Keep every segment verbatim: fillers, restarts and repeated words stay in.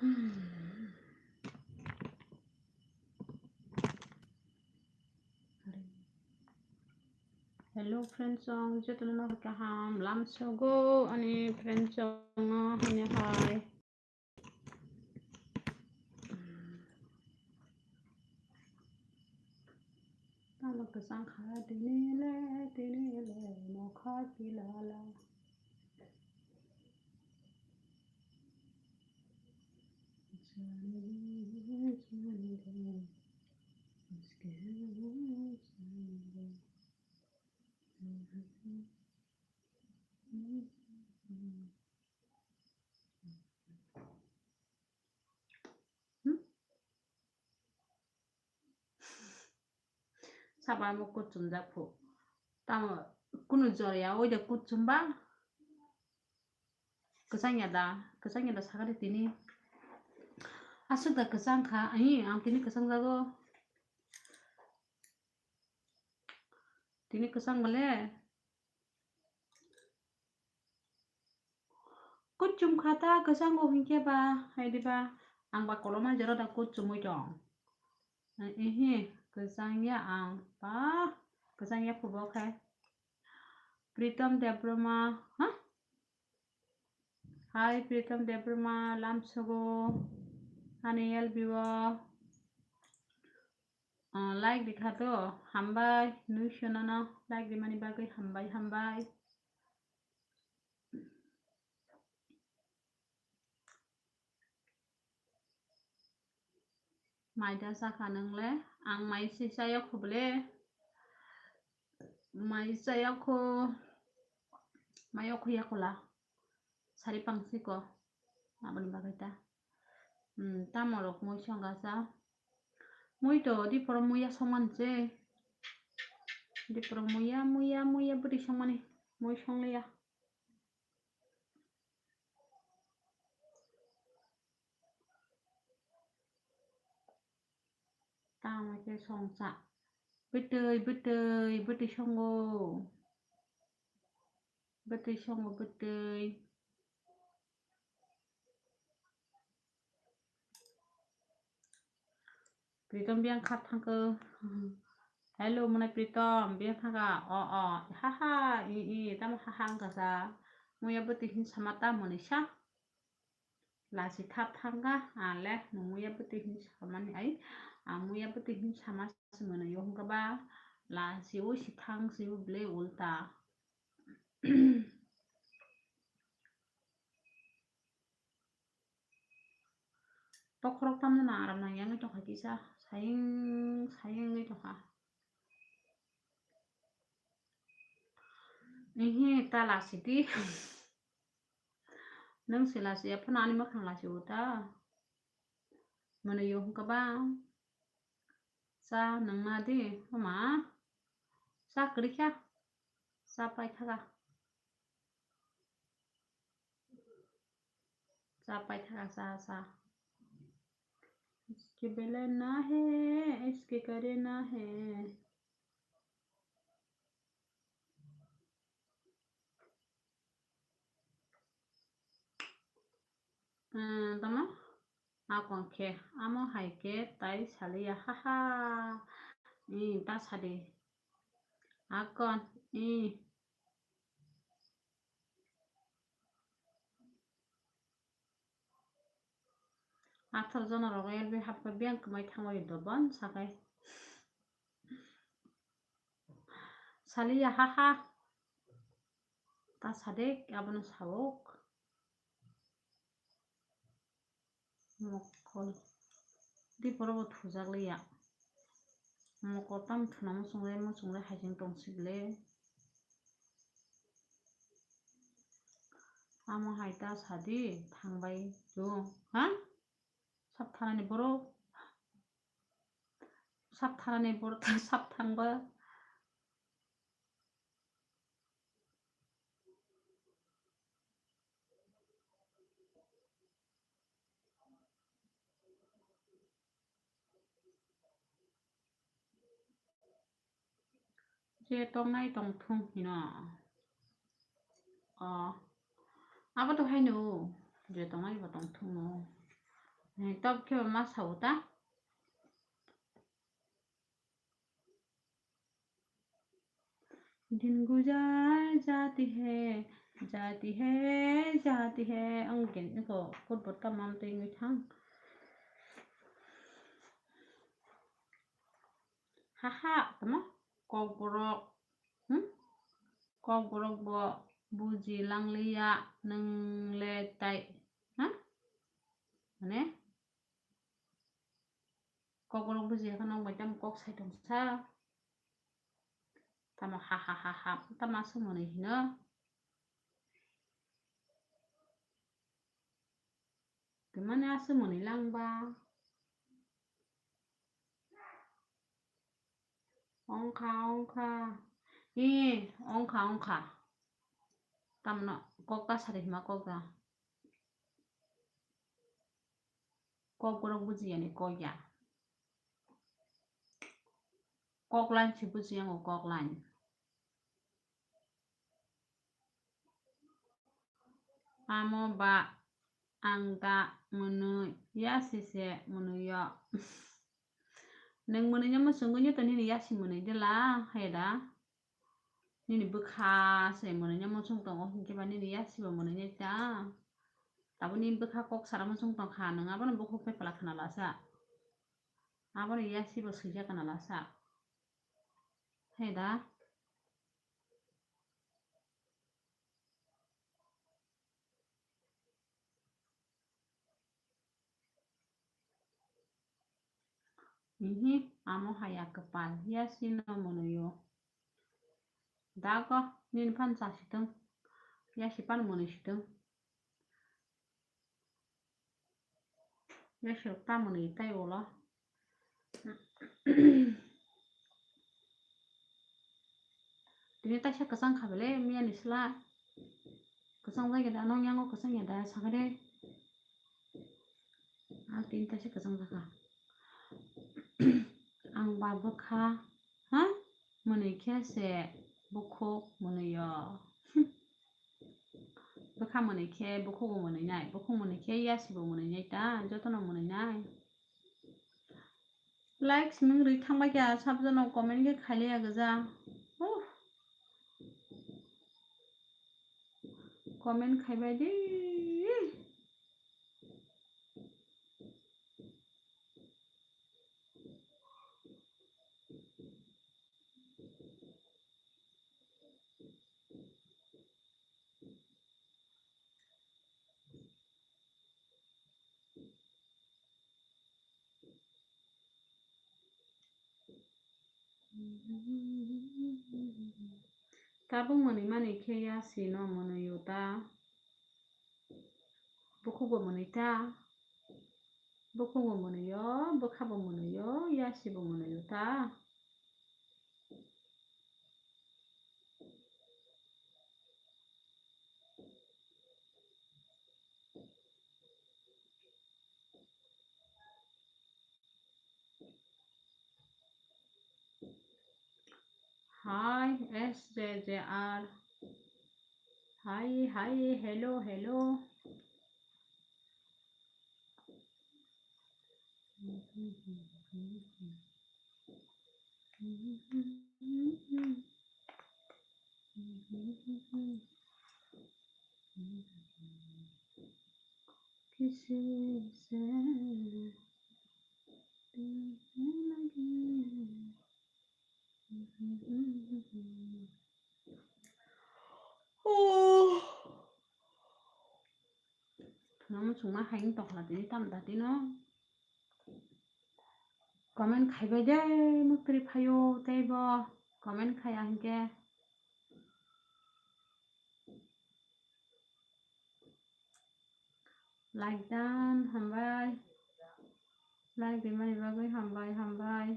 Hello friends song, jotono no kaham lamsogo ani friends song no hanya hai. Tamo kwchang kha tini le, tini le, mokha pilala. Hmm? Sabo amo kuchumjak phu. Tamo kunu jora ya, oi da kuchumba. Kwchang ya da, kwchang ya da sakha de tini. Aswk da kwchang kha, ai, ang tini kwchang jago. Tini kwchang bole. Kuchum kha ta, kwchango hinkhe ba, hai diba, ang ba koloma jora da kuchumui tong. Ihi, kwchang ya ang, ba, kwchang ya phubo khe. Pritom Debbarma, ha? Hai, Pritom Debbarma, lamsogo, ani L B o, ah, like rikha to, hambai, nui sono no, like rimani bagwi hambai, hambai. Mai da chakha nwngle? Ang mai se chayakho bole. Mai chayakho. Mai okho yakola. Sari pangsiko. Aboni bagwi ta. Hmm, tamo rok mui songkha sa. Mui to diporo muiya songmani se. Diporo muiya, muiya, muiya bwtwi songmani. Mui songliya. Tamo khe songcha. Bwtwi, bwtwi, bwtwi songo. Bwtwi songo, bwtwi. Pritom biyang kha thangkhe. Hello, mwnai Pritom, biyang thangkha. O, o, ha, ha, i, i, tamo ha, ha, wngkha sa. Muiya bwtwi hin sama ta mwnwi sa. Lasi thap thangkha, ale, nwng muiya bwtwi hin samani ai. Ang muiya bwtwi hin sama se mwnwi yo hwnkha ba. Lasi o si thang si o ble ulta. Bokhorok tamno na aram nang yangwi tongkha kisa, saying, saying wngwi tongkha. Ihi, ta lasi di. Nwng se lasi ya phano ani mwkhang lasi o ta. Mwnwi yo hwnkha ba. Cha nwngna di, mama. Cha kwrwi kha. Cha paithaka. Cha paithaka, cha, cha. इसके बेले ना है, इसके करे ना है। Hmm, tamo? Akon khe, amo hai khe tai saliya, ha ha. I, ta sadi. Akon, i. Athar jona rogo L B hapkha biyang kwmai thangwi dobon sakai. Saliya, ha ha. Ta sadik, abono sawuk. Mokol. Di poro bo thujak liya. Mokol tam thuna muchungle, muchungle haising tong sibile. Amo hai ta sadi thangbai tu, ha? Sap thanani borok. Sap thanani borok ta sap thangba. Je tongnai tongthung hino. O, abo to haino, je tongnai bo tongthung no. Eh, tab khe ma sao ta? Din guzar jati hai, jati hai, jati hai. Ang gen ko football ka mam tei ngui thang. Ha ha, tamo? Kokborok. Hmm? Kokborok bo buji langliya nwngle tai. Ha? Mane? Kokborok buji khe nwng bai tamo kok sai tong sa. Tamo ha ha ha ha, tamo aswk mwnwi hino. Twmani aswk mwnwi lang ba. Ongkha, ongkha. Ee, ongkha, ongkha. Tamno kok ta sari hima kok ta. Kokborok bujiya ni kok ya. Kok line se bujiya ngo kok line. Amo ba ang da mwnwi yasi se mwnwi yo. Nwng mwnwi no mwchwngwi nyo to nini yasi mwnwi de la, hai da. Nini bwkha se mwnwi no mwchwng tongo, hinkhe ba nini yasi bo mwnwi nai ta. Tabuk nini bwkha kok sara mwchwng tong kha, nwng abono bukhuk phepla khna la sa. Abono yasi bo swijak khna la sa. Hai da. Ihi, amo haya kwpal, yasi no mwnwi o. Dago, nini phan cha sitwng, yasi phan mwnwi sitwng. Yasi rok ta mwnwi tai ulo. Tini taisa kwchang kha bele, miya ni sla. Kwchang jagwi da, nong yango kwchang ya da, sakhe de. Ah, tini taisa kwchang jakha. Ang ba bwkha, ha? Mwnwi khe se bukhuk mwnwi o. Bwkha mwnwi khe bukhuk bo mwnwi nai, bukhuk mwnwi khe yasi bo mwnwi nai ta, jotono mwnwi nai. Like simi rwi thangbai kha, sabjano comment khe khailiya gwja. Huh. Comment khaibai di. Tabuk mwnwi mani khe yasi no mwnwi o ta. Bukhuk bo mwnwi ta. Bukhuk bo mwnwi o, bwkha bo mwnwi o, yasi bo mwnwi o ta. Hi, S J J R. Hi, hi, hello, hello. किसी से मिलने लगी। Oh. Thwngno muchungma hai wng tongkha tini tamo da tino. Comment khaibai de muktri phaio tei bo comment khaiya hinkhe. Like dan hambai. Like rimani bagwi hambai, hambai.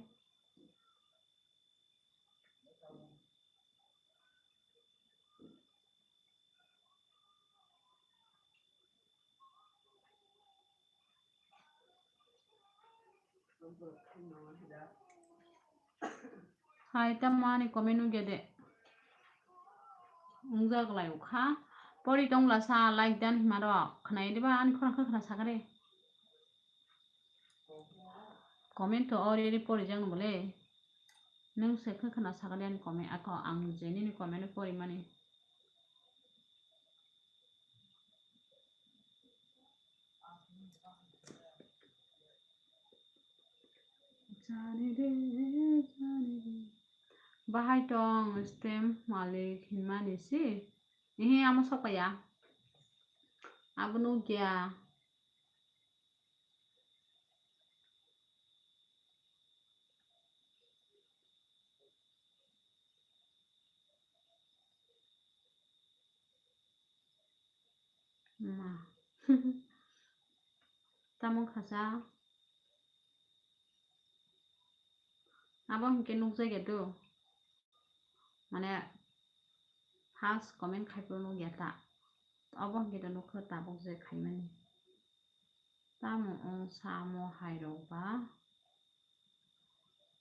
Hai, tamo ani comment nugya de. Wngjak lai ukha. Pori tongla sa like dan hima rok. Khwnai diba ani khorang khe khna sakare. Comment to already porijakno bole. Nwng se khe khna sakaliya ni comment, ako ang je nini comment porimani. Bahai tong stem malik hinmani si. Ihi amo sokaya. Abo nukya. Ma. Tamo khasa. Abo hinkhe nukjakya do. Mane first comment khaiphuru nukya ta. Obo hinkhe to nukha tabuk je khaimani. Tamo wng samo hairok ba?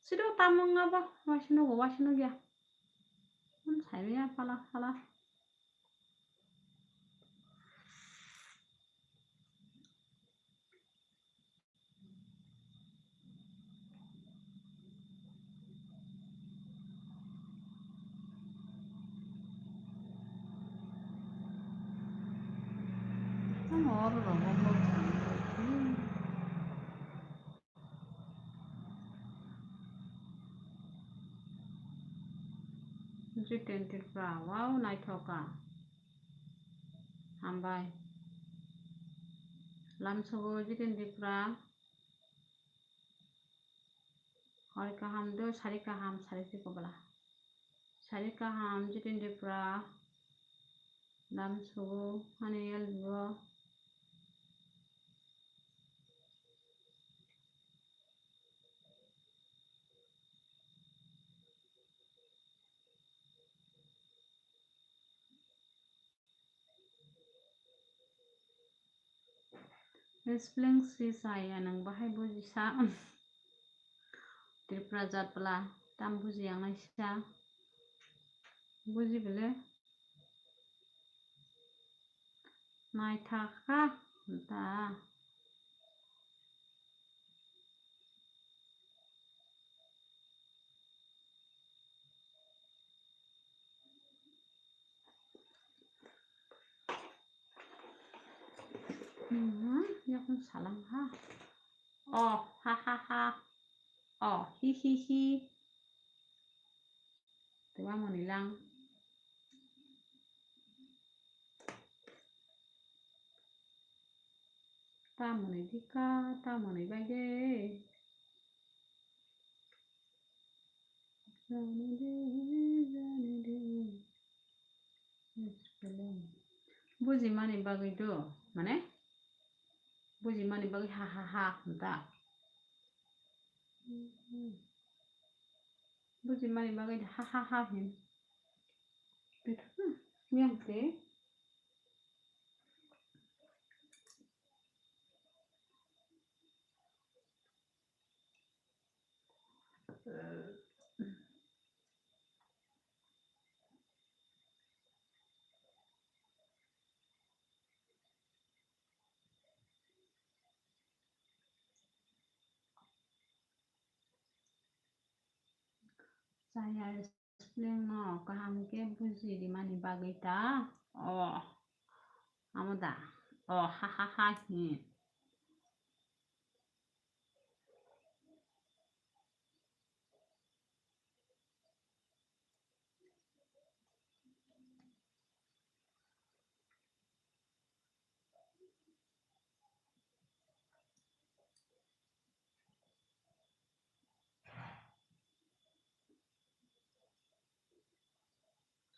Siro tamo wngya ba? Waisa nugo, waisa nukya. Saimanya phala phala. Jiten Tripura, wow, naithoka. Hambai. Lamsogo Jiten Tripura. Hor kaham do, sari kaham, sari si kobla. Sari kaham, Jiten Tripura. Lamsogo, hani yel bo. Spelling si saya nang bahai buji sa. Tripura jat pala tam buji yang sa. Buji bele. Naithaka da. Mhm, yakung salang ha. Oh, ha ha ha. Oh, hi hi hi. Tuwa moni lang. Tamoni dika, tamoni bai de. Jani de, jani de. Buji mani bagwi do, mane? Buji mani bagwi ha ha ha hwn ta. Buji mani bagwi ha ha ha hin. Yang te. Chaya spelling no kaham khe buji rimani bagwi ta. Oh, amo da. Oh, ha ha ha hi.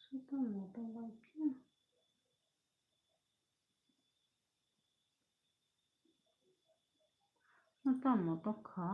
Suto moto bai khe. Ata moto kha.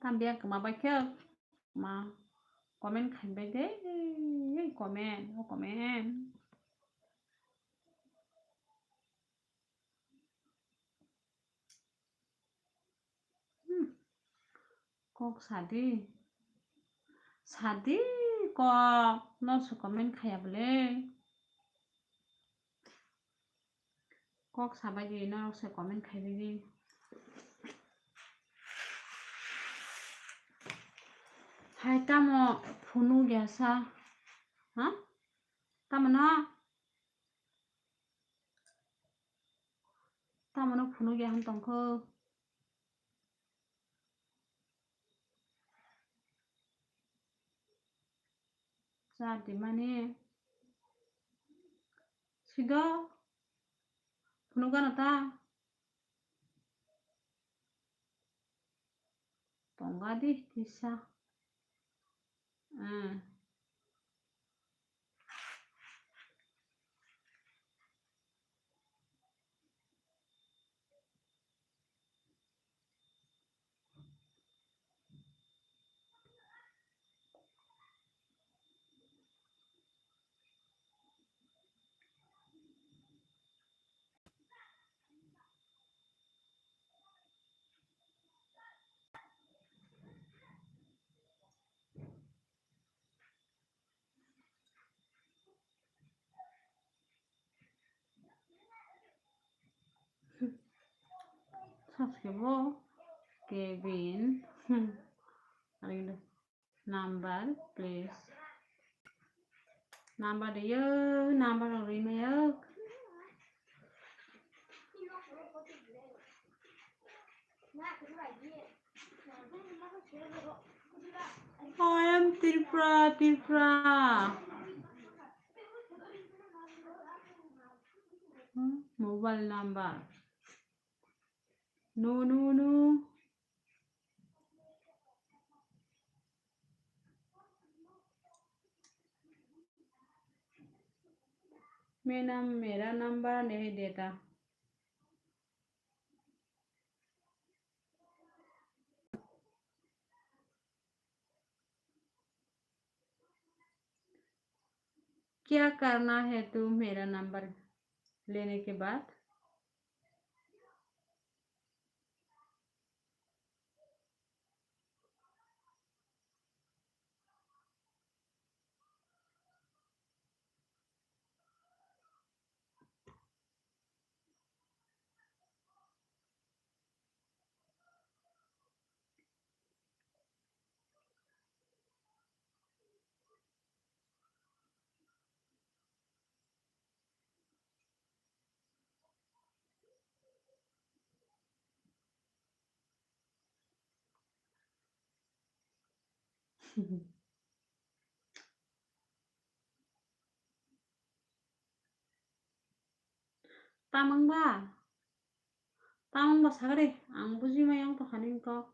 Tam biya kwma bai khe ma comment khai bai de, comment, o comment. Hmm. Kok sadi. Sadi kok. Nor se comment khaya bole. Kok sabai di, norok se comment khai di. Hai tamo phunuk ya sa? Ha? Tamo no? Tamo no phunuk ya hwn tongkho? Cha di mani. Sido. Phunuk gana ta. Tongga di kisa. Hmm. Saskebo Kevin. Number, please. Number de yo, number rok rwi ma yo. I am Tripura, Tripura. Hmm, mobile number. No, no, no. मेरा नंबर नहीं देता। क्या करना है तू मेरा नंबर लेने के बाद? Tamang ba? Tamang ba sagade, ang buji mai ang to haning kok.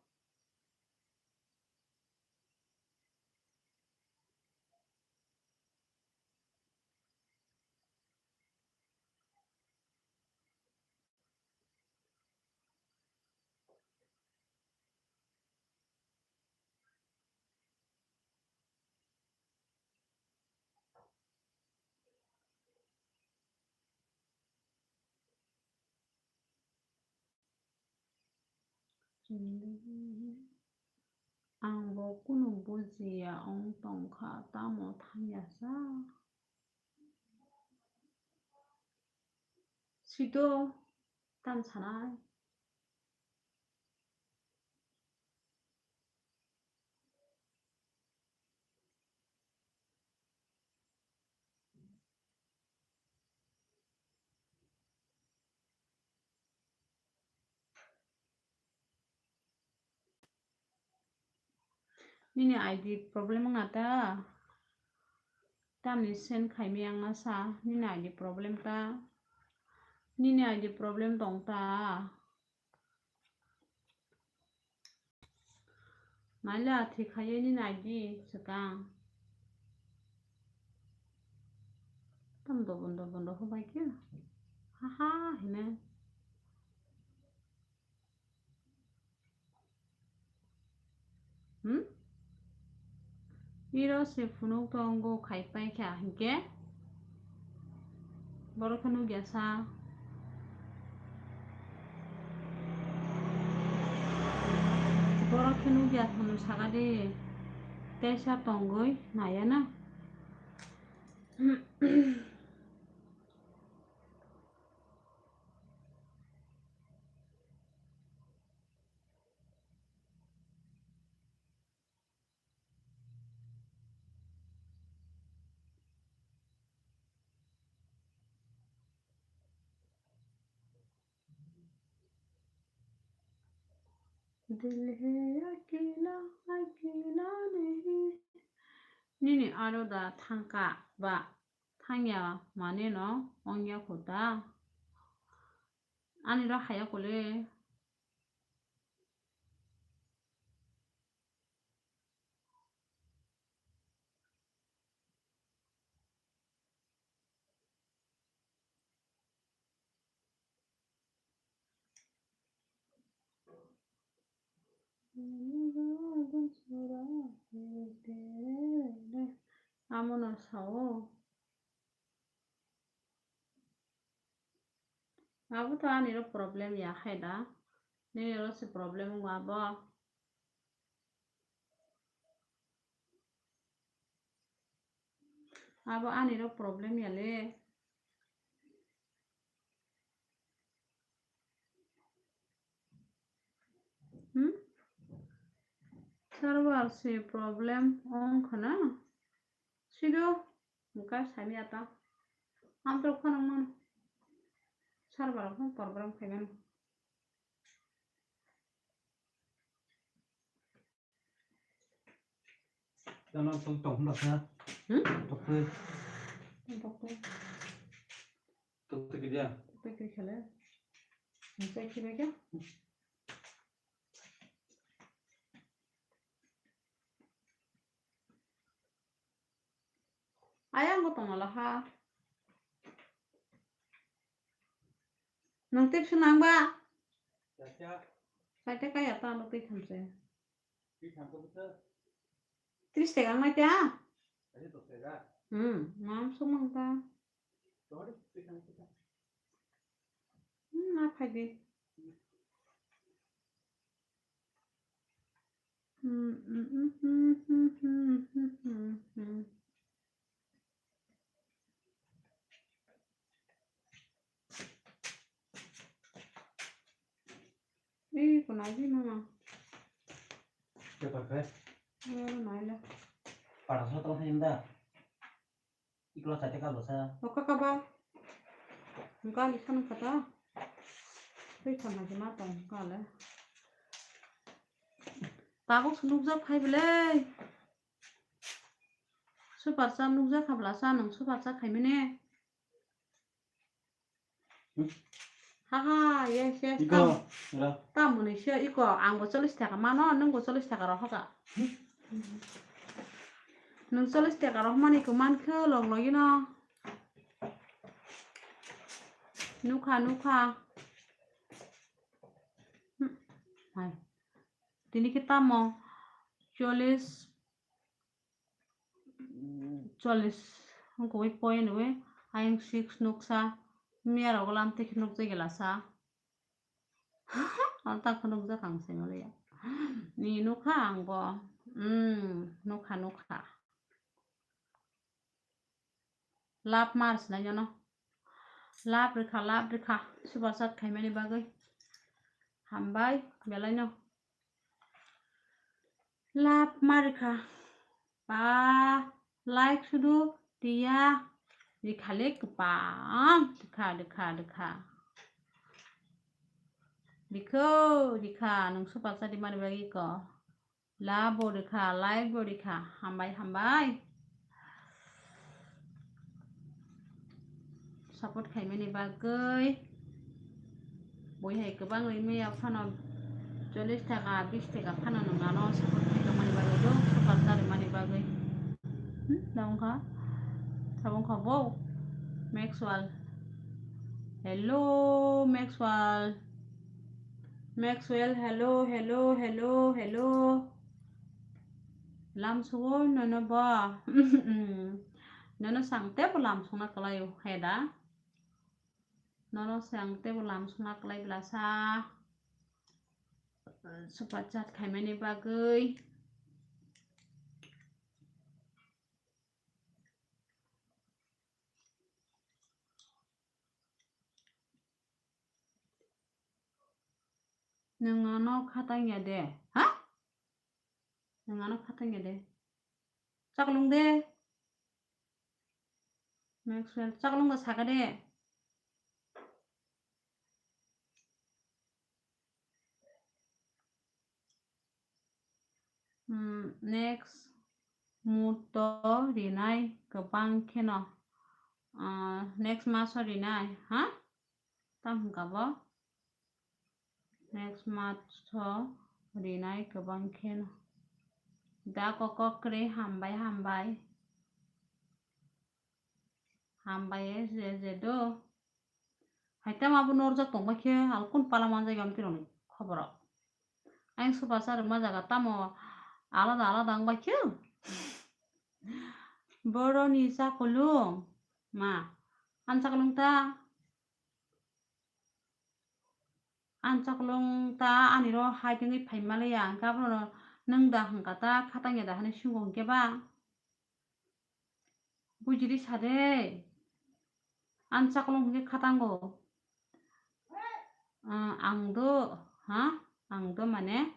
Ang bo kunu bujiya ong tongkha, tamo thangya sa. Sito tam sanai. Nini I D problem wngna ta? Tamni send khaimaya wngna sa, nini I D problem ta? Nini I D problem tong ta? Naila thik khaye nini I D swkang. Tam dobon dobon rw bai khe. Ha ha hine. Hmm? Iro se phunuk tongo khai paikha hinkhe borok khe nukya sa. Borok khe nukya hwnwi sakadi teisa tongwi naiya na. Dil hai akela, akela nahi. Nini aro da thangka ba thangya mane no ongya kho da. Ani ro haya kole. Amono sao. Abo to ani ro problem ya khe da. Nini ro se problem wngma bo. Abo ani ro problem ya le. Hmm? Server se problem wng khna. Sido. Wngkha sami ata. Amtwrwk phano wngmano. Server rok phano problem khaimano. Tamo tong tong hwnba kha. Hmm? Tokwi. Tokwi. Tokwi kiriya. Tokwi kiriya khale. Noksa khibai kha. Ayang ko tongala ha. Nung tip sunang ba? Chacha. Chacha kaya ta lo twi khamse. Twi khamse bisa. Tris tega ngai ta? Ayo to tega. Hmm, mam sumang ta. Sorry, twi khamse ta. Hmm, na phai di. Ei, kunai di mama. Paper khe? Ei, naila. Para sa tong hinda. Ikla chaite ka bwsa. O kaka ba. Gali san kata. Twi thangna di ma tong kale. Tabuk se nukjak phai belai. Super chat nukjak kha bwla sa nwng super chat khaimani. Hmm? Haha, yes, yes, iko, tam. Ra. Tam mwnwi se iko, ang bo chollish taka mano, nwng bo chollish taka rohorkha. Hmm? Nwng chollish taka rohormani iko mankhe long logino. Nukha, nukha. Hmm. Hai. Tini khe tamo chollish. Chollish wngkha ui point ui, ayang six nuksa, miya rok lam tei khe nukjagela sa. Alta khe nukjak ang se maliya. Ni nukha ang bo. Hmm, nukha, nukha. Love ma rwsnai jono. Love rwkha, love rwkha. Super chat khaimani bagwi. Hambai, belaino. Love ma rwkha. Ba, like sudu tiya. Rwkha le kwbang. Rwkha, rwkha, rwkha. Rikho, rikha. Nwng super chat rimani bagwi ko. Love bo rikha, like bo rikha. Hambai, hambai. Support khaimani bagwi. Bui hai kwbang rimaya phano chollish taka, bish taka phano nwng ano support khai tongmani bagwi, do super ta rimani bagwi. Hmm, da wngkha? Sabo wngkha bo? Maxwell. Hello, Maxwell. Maxwell, hello, hello, hello, hello. Lamsugo nono bo. Nono sang tebo lamsukna kwlaio heda. Nono sang tebo lamsukna kwlai blasa. Super chat khaimani bagwi. Nwng ano khatang ya de? Ha? Nwng ano khatang ya de? Chaklung de? Maxwell, chaklung da saka de? Hmm, next muto rinai kwbang kheno. Ah, next maso rinai, ha? Tam hwnkha bo? Next maso rinai kwbang kheno. Da koko kwrwi hambai, hambai. Hambai je je do. Hai tamo abo norjak tongbai khe, alkun pala manjak ya amtwi rokni khoboro. Ayang super chat rwma jaga tamo alada alada wngbai khe. Boroni chakulung ma, ani chakulung ta, ani chakulung ta ani ro hai tengwi phai maliya, hwnkhe abono nwng da hwnkha ta, khatang ya da hwnwi swngo hwnkhe ba. Bujiri sa de. Ani chaklung hwnkhe khatango. Ah, ang do, ha? Ang do mane.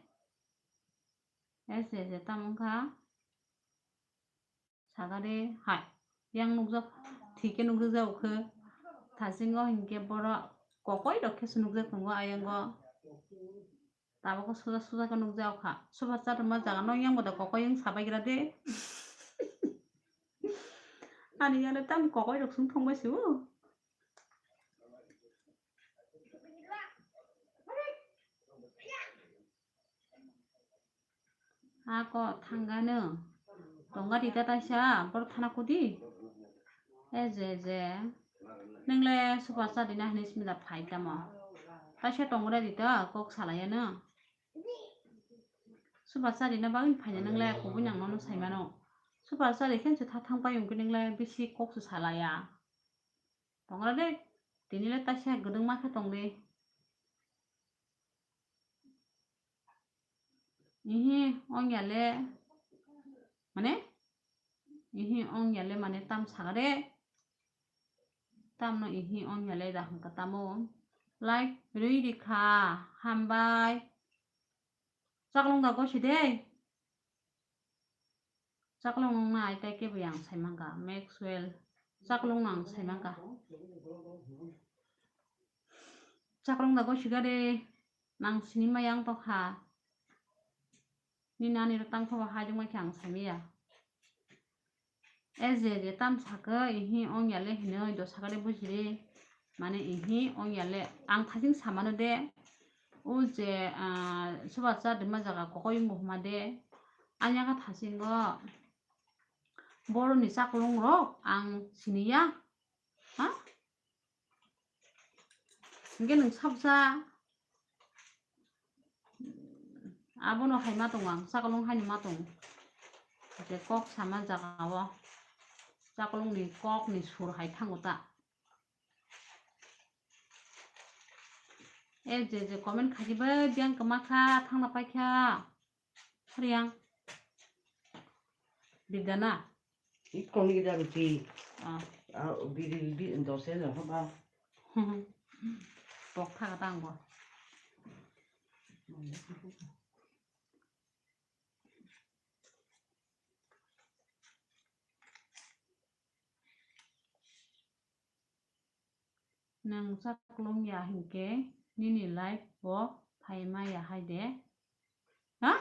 Ese, ese, tamo wngkha. Sagade, hai. Yang nukjak, thik khe nukjak jao khe. Thasingo hinkhe borok kokoi rok khe se nukjak tongo ayango. Tabuk khe suja suja khe nukjak kha. Super chat rwma jaga no yang bo da kokoi wng sabai gra de. Ani yale tam kokoi rok sung thong bai se o. Ako thangano. Tongga di ta taisa, bor thana kudi. E je je. Nwngle super chat rina hinwi simi da phai tamo. Taisa tongre di ta, kok salaya no. Super chat rina bagwi phai na nwngle kubui nang mano sai mano. Super chat rikhe se tha thang pai wngkhe nwngle bisi kok se salaya. Tongra de, tini le taisa gwdwngma khe tong de. Ihi ongya le, mane? Ihi ongya le mane tam saga de. Tamno ihi ongya le da hwnkha tamo. Like rwi rikha, hambai. Chaklung da gosi de. Chaklung nung nai tei kebo yang sai mangka, Maxwell. Chaklung nang sai mangka. Chaklung da gosi ga de, nang sini ma yang tokha. Ni nani ro tang thoba hai jong mai khe ang sai maya. E je je tam sakhe, ihi ongya le hinwi do sakhe de bujiri. Mane ihi ongya le ang thajing samano de. O je, ah, soba cha dima jaga kokoi wngbo huma de. Anya kha thasingo boroni chaklung rok ang siniya. Ha? Hingke nwng sabsa abono hai ma tongo ang, chakolong haino ma tongo. Je kok sama jaga o, chakolong ni kok ni sur hai thango ta. E je je comment khaji bai biyang kwma kha thangna paikha. Riang. Bidana. Ikong ida ruti. Ah. Ah, biri bi dose no haba. Pok thaga tang bo. Nwng chaklong ya hinkhe nini life bo phaima ya hai de. Ha?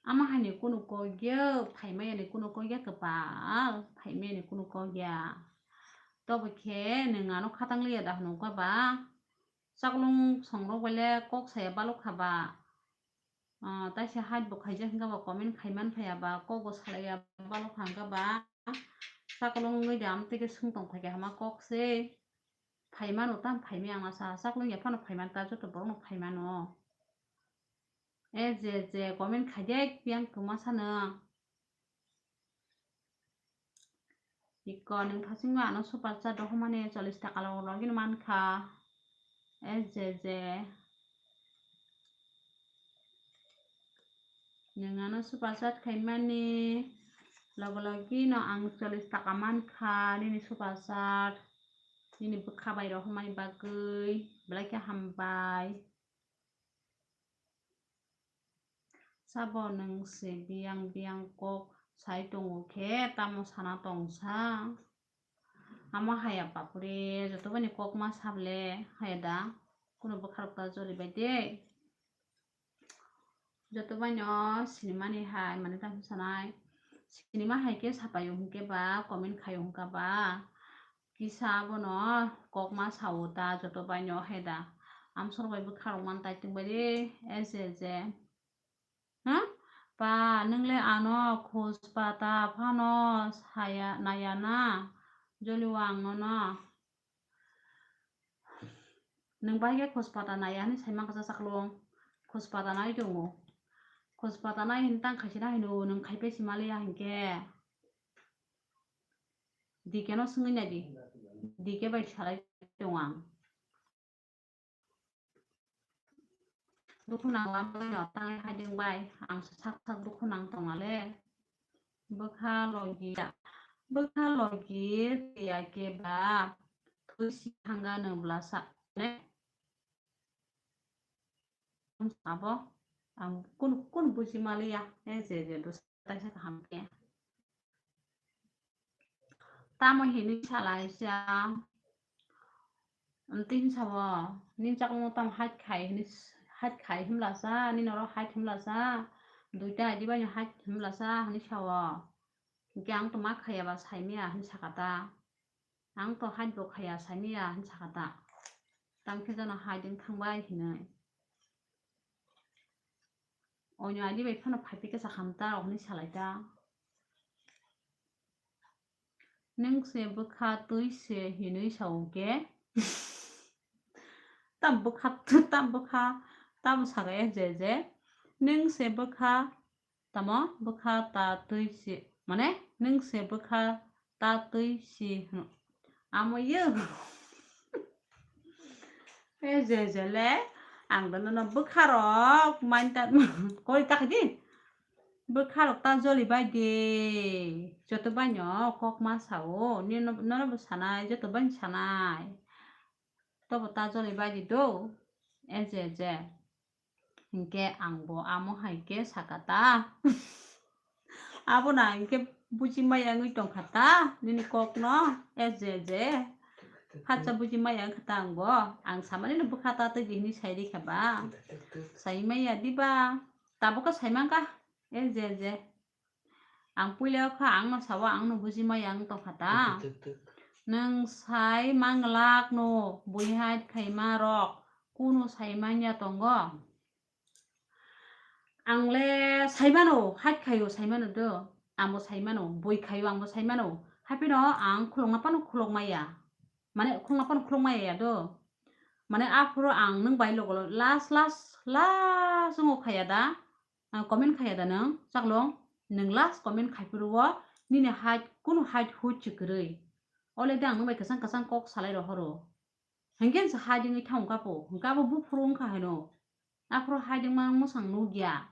Ama haini kunu kok ya, phaima yani kunu kok ya kwpal, phaima yani kunu kok ya. Tobo khe nwng ano khatang liya da hwnwi kha ba? Chaklong songrok bai le kok saya balok kha ba? Ah, taisa hide bo khaijak hwnkha ba, comment khai man phaiya ba, kok bo salaiya balok kha hwnkha ba, chakolong wngwi de amtwi khe swng tong phaikha hama kok se. Phaimano tam phaimaya ang masa, chakolong ya phano phaimanta, joto borokno phaimano. S J J comment khaide yang kwma sano. Iko nwng thasingma ano super chat rohormani chollish taka log login mankha. S J J. Nwng ano super chat khaimani logo logi no ang chollish taka mankha nini super chat. Nini bwkha bai rohormani bagwi belai khe hambai. Sabo nwng se biyang biyang kok sai tongo khe tamo sana tongsa? Amo haya bapre, joto bani kok ma sable haya da, kuno bwkharok ta joli bai de. Joto bani o sinimani hai mane tamo sanai, sinima hai khe sapaio hwnkhe ba comment khaio hwnkha ba. Kisa abono kok ma sao ta joto bai no hai da. Amsor bai bwkha rok man tai tong bai de, S J J. Ha? Pa, nwng le ano khus pata phano saya, naya na? Joli wang no no. Nwng bai khe khus pata naya hwnwi sai man kha chaklong. Khus pata nai tongo. Khus pata nai hwn tang khaisina hino nwng khai pe si maliya hinkhe. D K no swngwi nai di. D K bai salai tong ang. Dukhu nang lamai no tang hai ding bai. Ang sak sak dukhu nang tong ale. Bwkha logi, bwkha logi ya ke ba. Thwi si thanga no blasa. Ne? Abo ang kun, kun buji maliya, eh, je, je, dos taisa kaham khe. Tamo hinwi salaisa, amtwi hinsa bo, nini chakmo tamo hait khai hinwi s-, hait khai himlasa, nini oro hait himlasa, duita adibaino hait himlasa hinwi sao. Hinkhe ang toma khaya ba saimaya hinwi sakha ta. Ang to hait bo khaya saimaya hinwi sakha ta. Tamo khe jano hait wng thangbai hinwi. Oino ani bai phano phai phai khe sakha ta rok hinwi salai ta. Nwng se bwkha twi se hinwi sao khe. Tam bwkha, tam bwkha, tamo sakha S J J. Nwng se bwkha Tamo bwkha ta twi si, mane nwng se bwkha ta twi si hwno. Amo ye. E je je le, ang do nono bwkha rok main ta, koi ta khaidi. Bwkha rok ta joli bai di. Joto bai no kok ma sao, ni no, nono bo sanai, joto bai sanai. Tobo ta joli bai di do. E je je. Hinkhe ang bo amo hai khe sakha ta. Abono ang khe buji maya wngwi tongkha ta, nini kokno, S J J. Phatsa buji maya wngkha ta ang bo. Ang samani no bwkha ta twi di hinwi sai rikha ba. Sai maya diba? Tabukhe sai mankha, S J J. Ang puila kha, ang no sao, ang no buji maya wng tongkha ta. Tuk, tuk, tuk. Nwng sai manglak no, bui hait khaima rok, kunu sai manya tongo. Ang le sai mano, hait khaio sai mano do, ang bo sai mano, bui khaio ang bo sai mano. Haphino ang khulokna phano khulok maya. Mane khulokna phano khulok maya ya do. Mane aphuru ang nwng bai logo lo last, last, last wngo khaya da. Ah, comment khaya da nwng, chaklong, nwng last comment khai phuru o, nini hait, kunu hait huchi kwrwi. Ole de ang nwng bai kwchang kwchang kok salai rohoro. Hinkhe se hiding wngwi thangkha po, hinkhe abo buphuru wngkha hino. Aphuru hiding ma mwsang nukya.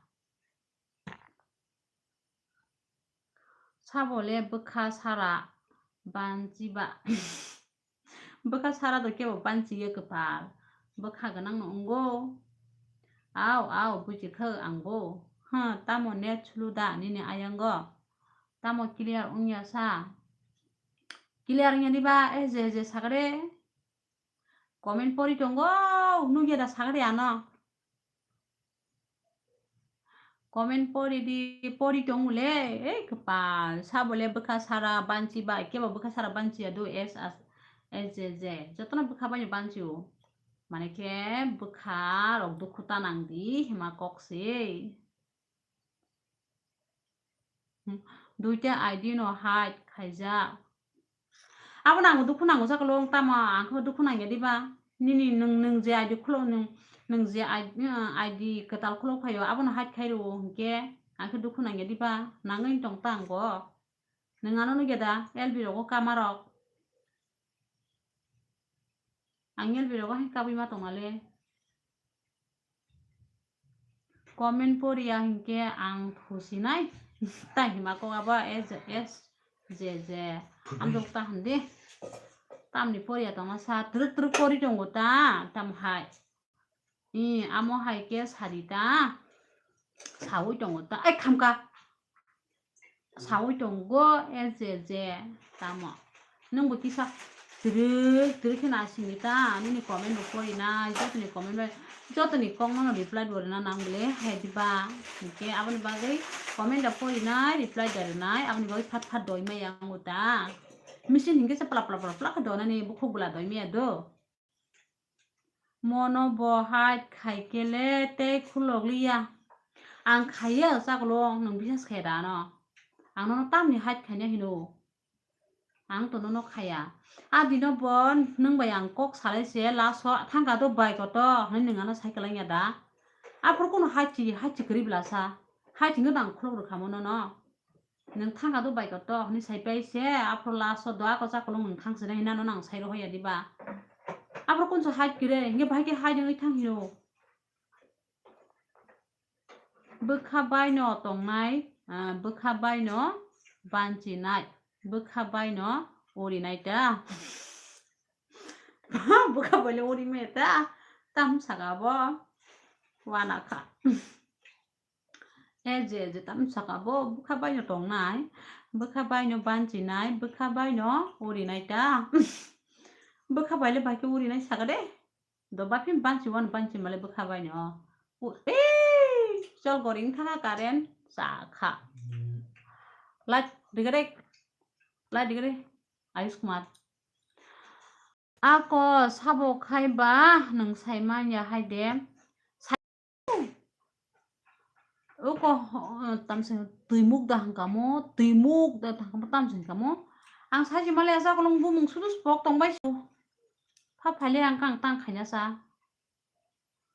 Sabo le bwkha sara banchi ba. Bwkha sara do kebo banchi ya kwpal. Bwkha gwnang no wngo. Au, au, buji kha ang bo. Ha, tamo net sulu da nini ayango? Tamo clear wngya sa? Clear wngya ni ba, eh, je, je sagre. Comment pori tongo, nugya da sagre ano. Comment pori di, pori tong le, ei kwpal, sabo le bwkha sara banchi ba, kebo bwkha sara banchi ya do, S as, S J J. Jotono bwkha bai banchi o. Mane khe bwkha rok dukhu ta nang di, hima kok se. Hmm, duita I D no hide khaijak. Abo nango dukhu nango chaklong tamo, ang khe dukhu nangya diba? Nini nwng, nwng je I D khulo nwng, Nwng je I D, I D kwtal khulok phaio, abono hide khai rwo hinkhe, ang khe dukhu nangya diba? Nangwi tong ta ang bo. Nwng ano nugya da, L B rogo kamarok. Ang L B rogo hai kabui ma tongmale. Comment poriya hinkhe ang thusinai. Ta hima kok abo S, S, J, J. Amjok ta handi. Tamni poriya tongma sa, twrwk twrwk pori tongo ta, tam hai. I, amo hai khe sari ta. Sawi tongo ta. Ai, khamka. Sawi tongo, S J J. Tamo. Nwng bo kisa twrwk twrwk khe nasingwi ta. Nini comment bo porinai. Jotoni comment bai, jotoni kok no reply bo rwna nang bole. Hai diba. Hinkhe aboni bagwi comment da porinai, reply da rwnai. Aboni bagwi phat phat doi maya wngo ta. Machine hinkhe se pla pla pla pla khe donani bukhuk bwla doi maya do. Mono bo hide khai khe le tei khulok liya. Ang khaiya chakolong, nwng bisas khe da ano. Ang nono tamni hide khaina hino. Ang to nono khaiya. A dino bo nwng bai ang kok salai se last o thangka do bai koto hwnwi nwng ano sai kwlangya da. Aphuru kunu hide chi, hide chi kwrwi bwla sa. Hide hinwi bo ang khulok rwkhamo nono. Nwng thangka do bai koto hwnwi sai pai se, aphuru last o do ako chakolong nwng thang sinai hinwi ano nang sai rohoya diba? Aphuru kunso hide kire, hinkhe bahai khe hide wngwi thang hino. Bwkha bai no tongnai, ah, bwkha bai no banchinai, bwkha bai no urinai ta. Bwkha bai le uri me ta, tam saka bo, wana kha. E je, je tam saka bo, bwkha bai no tongnai, bwkha bai no banchinai, bwkha bai no urinai ta. Bwkha bai le bai khe urinai saka de. Do baphi banchi wan banchi male bwkha bai no. U-, ei, chol goring thanga current cha kha. Light digare, light digare, Ayush Kumar. Ako sabo khai ba nwng sai manya hai de. Uko, ho-, tamsing twi muk da hangkamo, twi muk da hangkamo, tamsing kamo. Ang saji male asa kolong bumung sudu spok tong bai su. Pha phale ang kang tang khaina sa.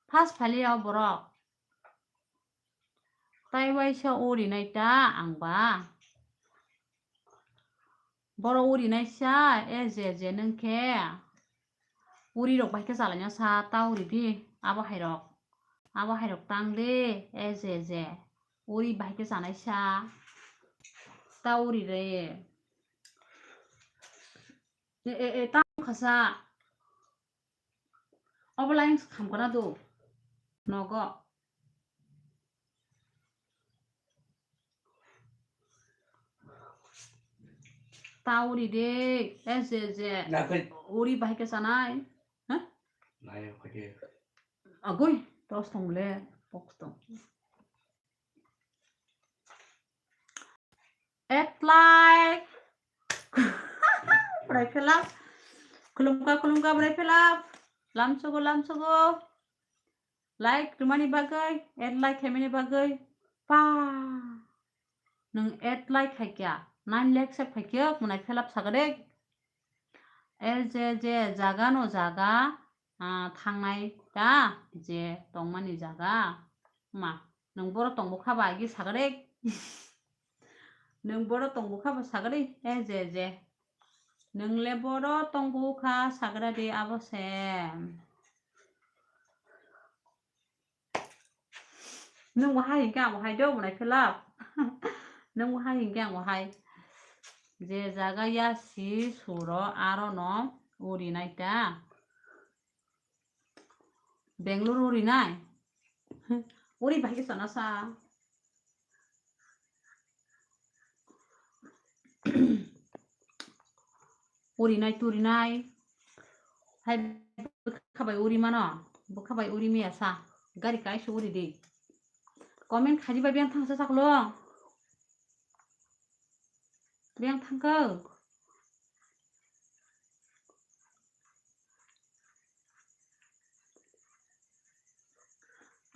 Phas phale o borok. Tai waisa uri nai ta ang ba. Boro uri nai sa, e je je nwng khe. Uri rok bai khe chalaina sa, ta uri di, abo hai rok. Abo hai rok tang de, e je je. Uri bai khe chanai sa. Ta uri re. E, e, e, ta kha sa. Obo lain kham kana do. Nogo. Ta uri de, e je je. Na, koi. Uri bai khe chanai. Ha? Nai, koi. Agoi, tos tong le, box tong. Add like. Bwrai phelap. Khulumkha, khulumkha, bwrai phelap. Lamsogo, lamsogo. Like rwmani bagwi, add like khaimani bagwi. Pa. Nwng add like khaikya, nine lakh sep khaikya, mwnai phelap sagade. E je je jaga no jaga, ah, thangnai ta je tongmani jaga. Ma, nwng boro tongbo kha ba agi sagade. Nwng boro tongbo kha ba sagade, e je je. Nwng le boro tongbo kha sagra de abo se. Nwng bo hai hinkhe ang bo hai do, mwnai phelap. Nwng bo hai hinkhe ang bo hai. Je jaga ya si suro aro no uri nai ta. Bangalore uri nai. Uri bai khe sana sa. Urinai turinai. Hai bwkha bai uri mano. Bwkha bai uri maya sa. Gari kaisa uri di. Comment khaji bai biyang thangsa saklo. Biyang thangkho.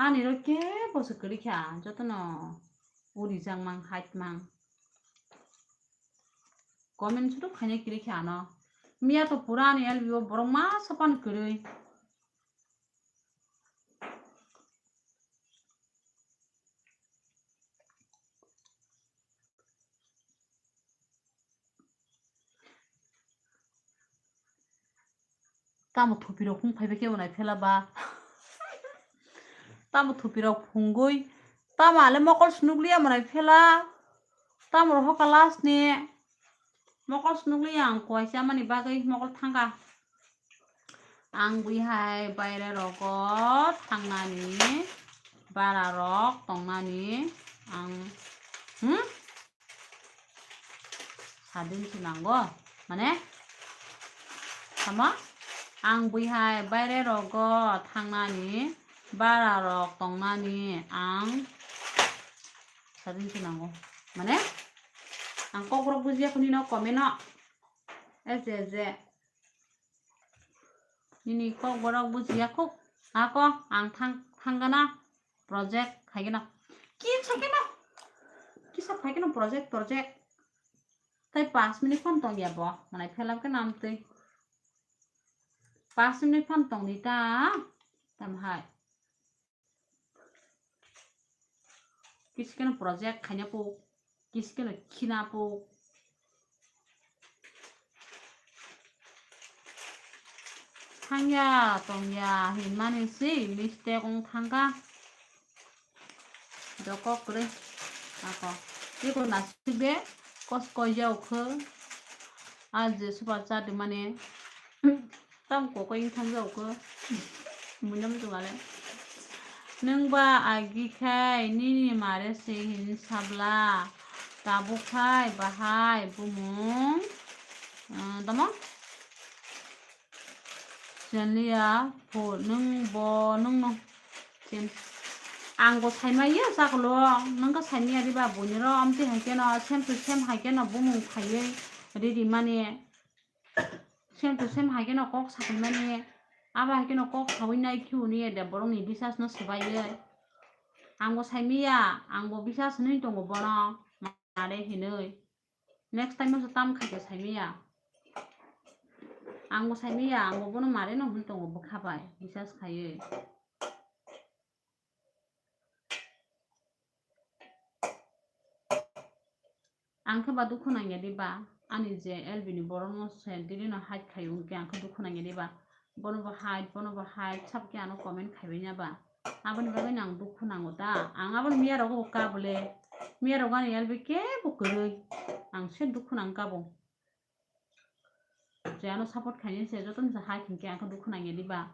Ani ro kebo se kwrwi kha, jotono urijak mang, hait mang. Comment sudu khainai kwrwi kha ano. Miya to pura ani L B o borok masa pan kwrwi. Tamo thupi rok phung phaibai khe mwnai phela ba. Tamo thupi rok phungwi. Tamo ale mokol sunukliya mwnai phela. Tamo rok hoka last ni. Mokol sunukliya ang kuaisa mani bagwi mokol thangkha. Ang bui hai baire rogo thangnani, bara rok tongnani ang, hmm? Sadin se nango, mane? Tamo? Ang bui hai baire rogo thangnani, bara rok tongnani ang sadin se nango. Mane? Ang kok rok bujiya khuni no comment no. Ese, ese. Nini kok borok bujiya khuk. Ako ang thang, thanggana project khaigana. Kisa keno. Kisa khaigana project, project. Tai pas minute phone tongya bo. Mwnai phela khe nam twi. Pas minute phone tongdi ta. Tam hai. Kisi keno project khaina po, kisi keno khina po. Thangya, tongya, hinmani si mistake wng thangkha. Jokok kwrwi, ako. Tei bo nasik be, kos koi jao khe. A je super chat mani. Tam kokoi wng thang jao khe. Mui no muchung ale. Nwng ba agi khai nini mare se hin sabla. Tabuk khai bahai bumung. Ah, tamo? Chenliya pho nwng bo nwng no. Chen. Ang bo saimaya saklo, nwng khe saimaya riba buini ro, amtwi hai kheno same to same hai kheno bumung khaiwi riri mani. Same to same hai kheno kok sakai mani. Abo hai kheno kok sawi nai khiuni de borokni bisas no swbaiwi. Ang bo saimaya, ang bo bisas hinwi tongo bono, mare hinwi. Next time o se tam khaikhe saimaya. Ang bo saimaya, ang bo bono mare no hwn tongo bwkha bai, bisas khaiwi. Ang khe ba dukhu nangya di ba, ani je L B ni borok no se dili no hide khai wngkhe ang khe dukhu nangya di ba. Bono bo hide, bono bo hide, sabo khe ano comment khaibai na ba. Aboni bagwi no ang dukhu nango ta. Ang aboni miya rogo bo ka bole. Miya rogo ani L B kebo kwrwi. Ang se dukhu nang ka bo. Je ano support khaini se joto no se hai hinkhe ang khe dukhu nangya di ba.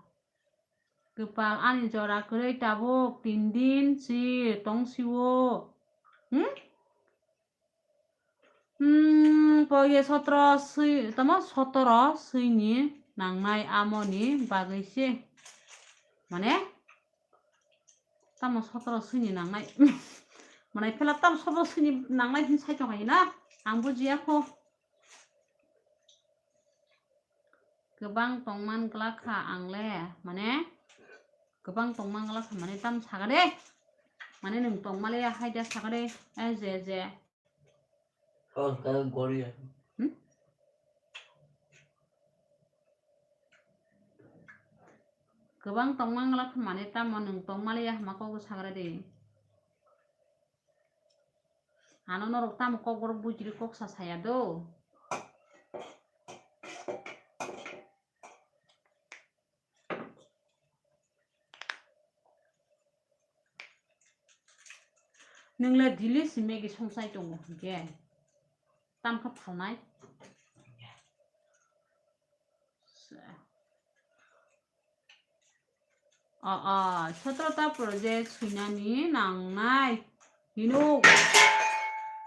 Kwpal ani jora kwrwi tabuk tin din si tong si o. Hmm? Hmm, poye sotro swi, tamo sotoro swini nangnai amoni bagwi se. Mane? Tamo sotoro swini nangnai. Mane phela tamo sotoro swini nangnai hin sai tong hai na? Ang bujiya kho. Kwbang tongman glak kha ang le, mane? Kwbang tongman glak kha, mane, tamo saga de? Mane, nwng tongma le ya hai da saga de? Eh, je, je. Oh, kaya gori ya. Hmm? Kwbang tongman glak kha, mane, tamo nwng tongma le ya hama kok sagra de? Ano norok tamo kok borok bujiri kok sa saya do. Nwng le daily si Maggi song sai tongo hinkhe. Tam kha phalnai. O, o, sotro ta project swinani nangnai. Hinuk.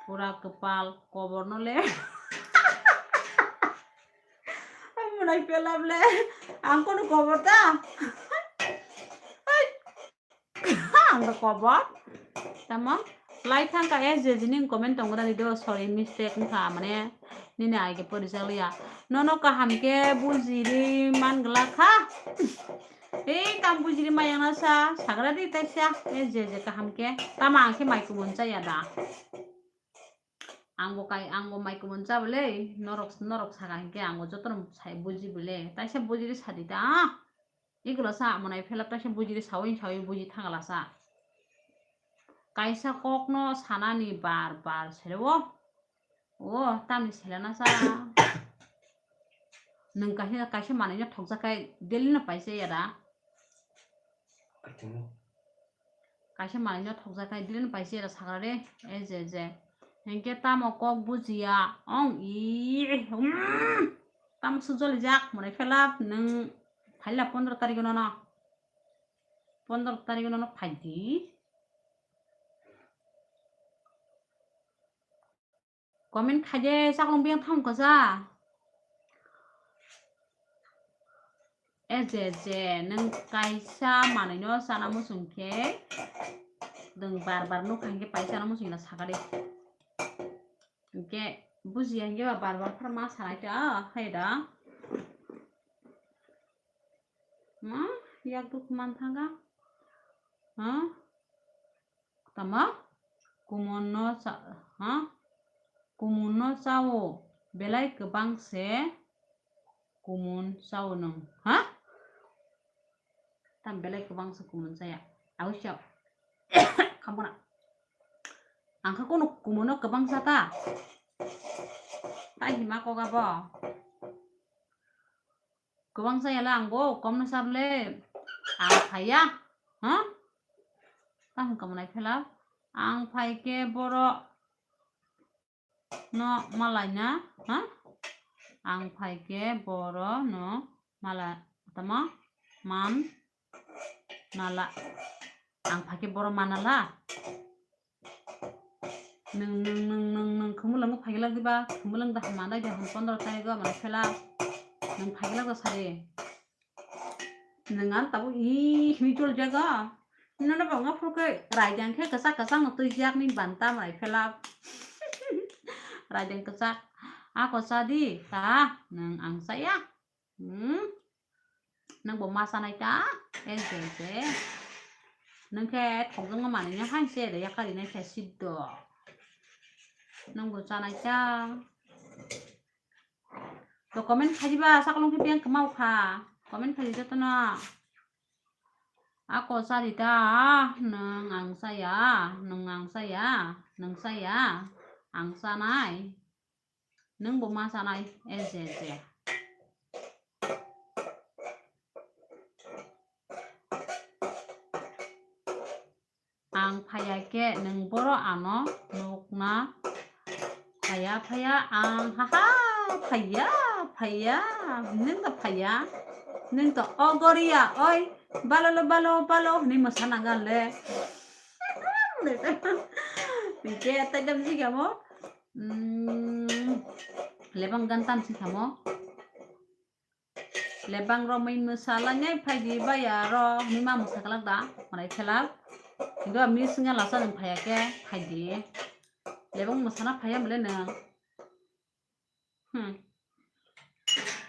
Pura kwpal koborno le. Mwnai pelap le. Ang kono kobor ta. Ang da kobor. Tamo? Lai thang ka S J G ni comment tong gra di do. Sorry, mistake wngkha, mane nini age pori chaliya. Nono kaham ke bujiri man gla kha. Ei, tam bujiri mayang na sa, sagra di taisa. S J G kaham ke. Tamo ang khe mai kumun chaya da. Ang bo kai, ang bo mai kumun cha bole. Norok, norok saka hinkhe ang bo jotono sai buji bole. Taisa bujiri sadi ta. Igulo sa mwnai phela taisa bujiri sawi sawi buji thangla sa. Kaisa kokno sanani bar bar selo. O, tamni selana sa. Nwng kaisa, kaisa manwino thokjak khai daily no paisa ya da? Kaisa manwino thokjak khai daily no paisa ya da sakra de? E je je. Hinkhe tamo kok bujiya? Ong i, mm, tamo sujoli jak mwnai phelap nwng phaila pondro tarikh no no. Pondro tarikh no no phaidi. Comment khaide chaklong biyang tham kwsa. E je je, nwng kaisa manwino chana muchung khe, nwng bar bar nukha hinkhe paisa chana muchung na sakha de. Hinkhe bujiya hinkhe ba bar bar phar ma sanai ta, hai da. Ma, yak duk man thanga. Ha? Tama? Kumun no cha-, ha? Kumun no chao, belai kwbang se kumun chao nwng, ha? Tam belai kwbang se kumun chaya. Au chao. Khamkona. Ang kha kono kumun no kwbang cha ta. Tai hima koga bo. Kwbang chaya le ang bo, kom no char le. Ang phaiya. Ha? Tamo kamunai phela. Ang phai khe boro no malai na, ha? Ang phai khe boro no mala, tamo man nala. Ang phai khe boro manala. Nwng, nwng, nwng, nwng, nwng, khumulwng phai glak diba? Khumulwng da hama dai de hwn pondro tarikh o mane phela. Nwng phai glak da sari. Nwng ang tabuk i himi chol jaga. Nono bo wngya phuru khe raidang khe kwchak kwchak no twijak ni banta mai phela. Raidang kwchak. Ako cha di ta nwng ang chaya. Hmm? Nwng bo ma chanai ta? E je je. Nwng khe thokjwngma manwi no hai se de yakari nai khe siddo. Nwng bo chanai ta? To comment khajiba sakolong khe biyang kwmao kha. Comment khaji jotono. Ako chari ta, nwng ang chaya, nwng ang chaya, nwng chaya, ang chanai. Nwng bo ma chanai, e je je. Ang phaiya khe nwng boro ano nukna phaiya phaiya ang haha phaiya phaiya nwng to phaiya nwng to ogoriya oi balo lo balo balo hwnwi mwsa nang le. Hwnkhe tai tam sikamo, mm, lebang gan tam sikamo. Lebang romwi mwsa langnai phaidi baya ro hwnwi ma mwsa kwlak da, mwnai khelak. Hinkhe miss wngya lasa nwng phaiya khe phaidi. Lebang mwsana phaiya bwle nwng. Hmm.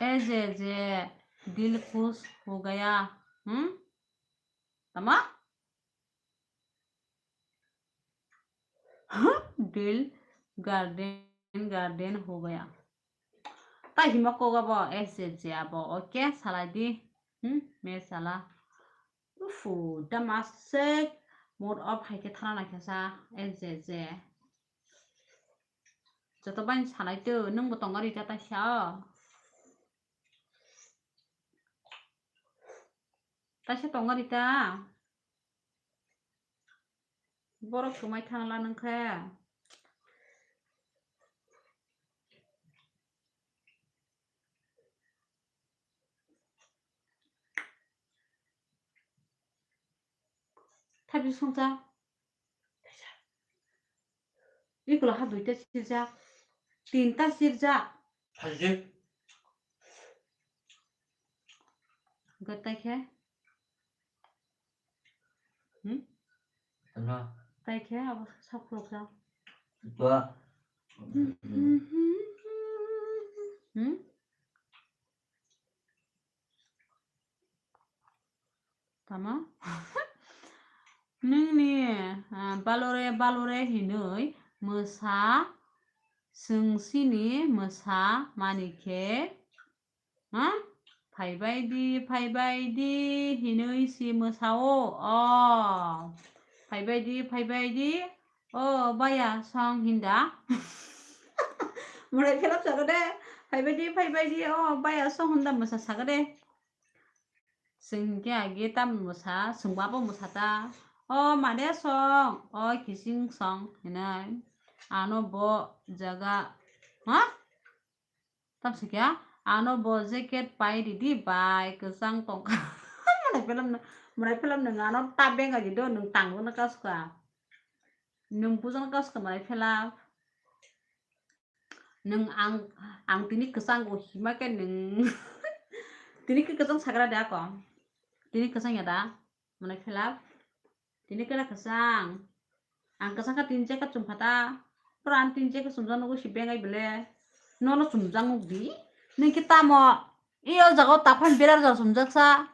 E je je dil khush ho gaya. Hmm? Tama? Dil garden garden ho gaya. Tai hima koga bo S J J abo, okay, salai di. Hmm, me sala. Ufu, da masek mood off hai khe thana nai khe sa S J J. Joto bai salai tu, nwng bo tongo rita taisa o. Taisa tongo rita. Borok swmai thangla nwng khe. Thabi songcha. Ikula ha duita sirjak. Tinta sirjak. Hajik. Hwnkhe tai khe? Hmm? Ano. Tai khe abo sak khulok jak. Tua. Hmm? Tama? Nwngni, ah, balore balore hinwi mwsa, chwng chini mwsa mani khe, ha? Phaibai di, phaibai di hinwi si mwsao. O, phaibai di, phaibai di. O baya song hinda. Mwnai khelap sano de. Phaibai di, phaibai di, o bai aso honda mwsa saga de. Chwng hinkhe agi tamo mwsa, chwngbo abo mwsa ta. O made song, o kising song hinai. Ano bo jaga, ha? Tam sikya, ano bo jacket pai ridi bai, kwchang tongkha. Mwnai phelam no, mwnai phelam no ano ta benga di do, nwng tangbo no kaska. Nwng bujang kaska mwnai phelam. Nwng ang, ang tini kwchang go hima khe nwng. Tini khe kwchang sagra de ako. Tini kwchang ya da? Mwnai phelam. Tini khe na kwchang. Ang kwchang kha tin jacket chum kha ta. Pura ang tin jacket chumjak nugo si bengai bele. Nono chumjak nuk di. Nini khe tamo. Iyo jaga o taphani berar jaga chumjak sa.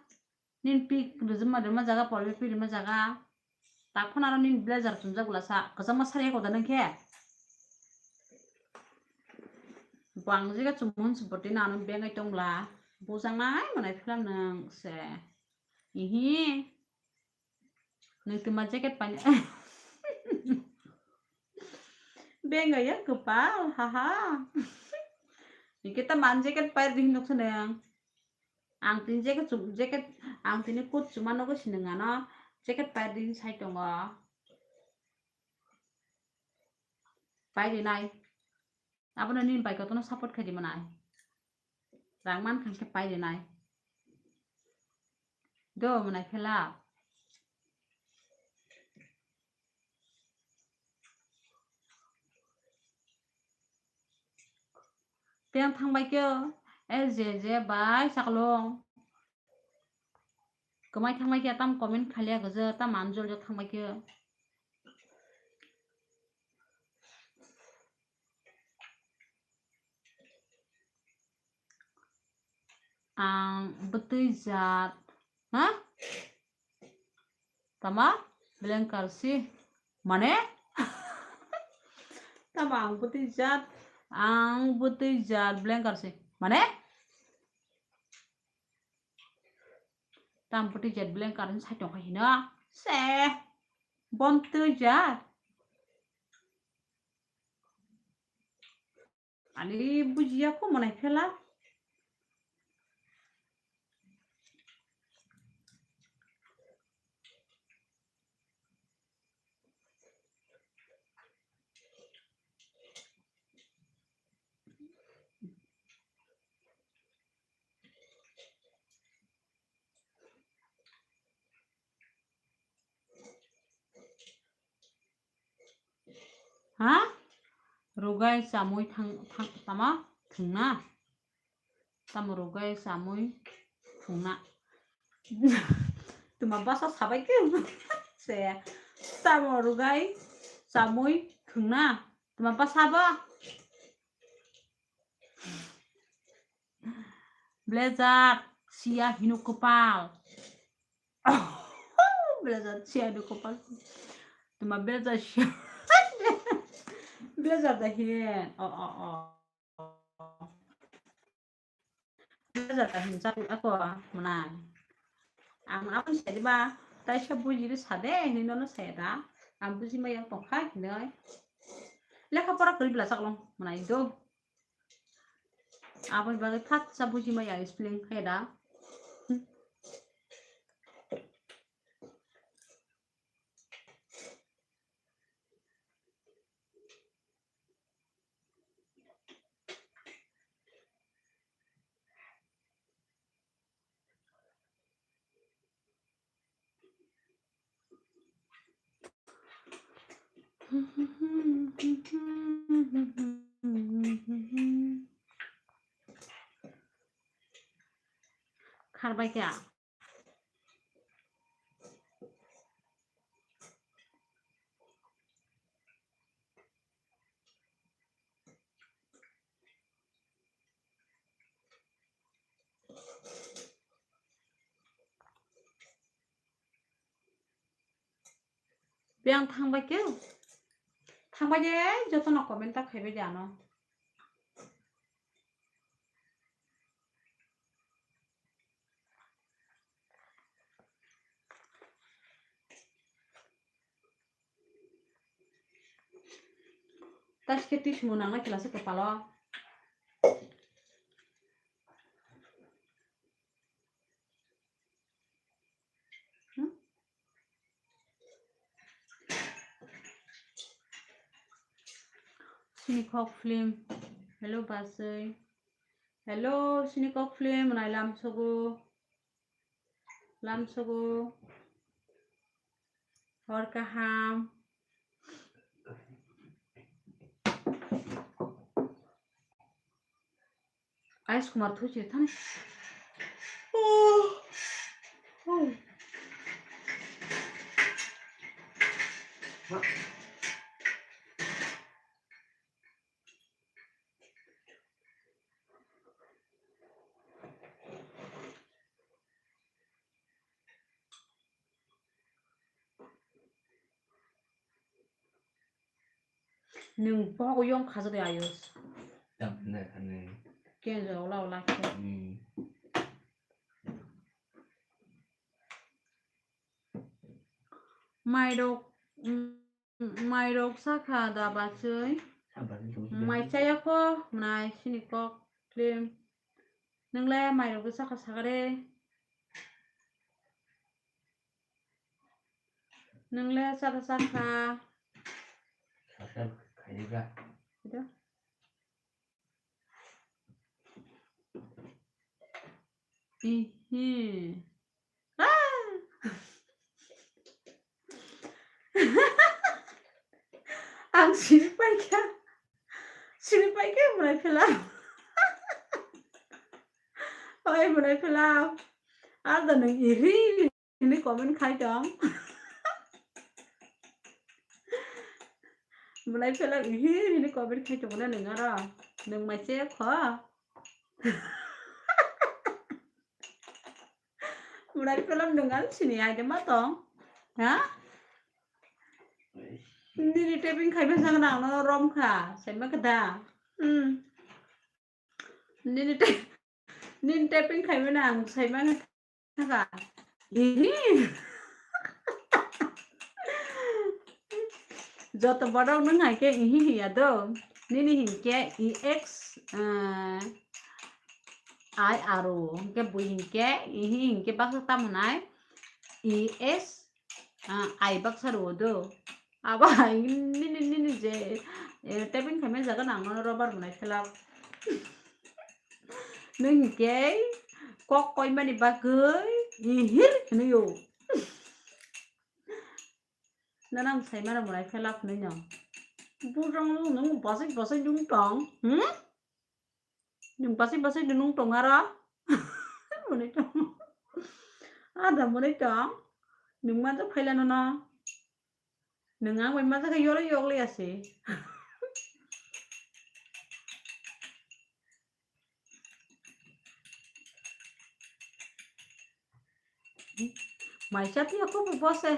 Nini pik rijima rima jaga, polbe pik rima jaga. Taphana aro nini blazer chumjak bwla sa. Kwchangma sari eko da nang khe. Bang jaga chumung chumpote nano bengai tongla. Bujang nai mwnai phelam nang se. Ihi. Nwng twma jacket paina. Benga ya kwpal, haha. Nikita man jacket pair di hinuk seneng. Ang tini jacket chum, jacket, ang tini coat chuma nogo sineng ano. Jacket pair di sai tongo. Pai di nai. Abono nini bai kotono support khai di mwnai. Rang man khan khe pai di nai. Do mwnai phela. Teng thang bai khe, eh, je, je bai saklong. Kwmai thang bai khe, tam comment khalia gajak, tam anjol jak thang bai khe. Ang bwtwi jat, ha? Tama? Blank karsi. Mane? Tama ang bwtwi jat, ang bwtwi jat blank karsi. Mane? Tam bwtwi jat blank karsi sai tongkha hino. Se. Bom twi jat. Ani bujiya kho mwnai phela. Ha? Rugai chamui thang, thang, tama? Thwngna? Tamo rugai chamui thwngna? Tuma basa sabai khe se. Tamo rugai chamui thwngna? Tuma basa ba? Blazer siya hino kwpal. Blazer siya hino kwpal. Tuma blazer siya. Blazer da hin. O, o, o. Blazer da hin sa ako mwnai. Ang aboni sadi ba, taisa bujiri sade, hini nono saya da. Ang buji maya tongkha hinoi. Lekha pora kwrwi bwla chaklong mwnai do. Aboni bagwi phatsa buji maya spelling khe da. Kharbai kha. Biyang thangbai khe, thangbai de, jotono comment ta khaibai de ano. Taske twi sumo nangnai khlasa kwpalo. Sini kok film. Hello, Basui. Hello, sini kok film. Nai lam sogo. Lam sogo. Hor kaham. Ais Kumar thuchi thani. Oh. Oh. Nwng bogo yong khaja de ayos. Tamne kane. Kenjo ola ola khe. Hmm. Mairok, mm, mairok sakha da bachwi. Mai chaya kho, mwnai sini kok klim. Nwngle mairok sakha sakare. Nwngle chata chakha. Subscribe khaidi ba. Ida. Ihi. Ah! Ang sini paikha. Sini paikha mwnai phelam. Oi mwnai phelam. Ada nang iri. Hini comment khai tong. Mwnai phelam ihi hini comment khai tong na nwng aro. Nwng mai che kho. Mwnai phelam nwng ang sini ai de ma tong. Ha? Nini taping khai bwsang nang no rom kha. Sai ma kha da. Hmm. Nini te-, nini taping khaimani ang saimani thaka. Hihi. Joto borok nwng hai khe ihi hiya do. Nini hinkhe E X, eh, I R O. Hinkhe bui hinkhe ihi hinkhe baksa tamo nai. E S Ah, ai baksa rwo do. Abo hai nini, nini je, eh, taping khaimani jaga nang nono robar mwnai phelak. Nwng hinkhe kok koimani bagwi ihir hinwi o. Nang sai mano mwnai phelak hinwi no. Bujang nwng basai basai nwng tong, hmm? Nwng basai basai nwng tong aro. Mwnwi tong. Ada mwnwi tong. Nwng manjak phaila nono. Nwng ang bai manjak khe yoro yokli asi. Mai chati ako bo bose.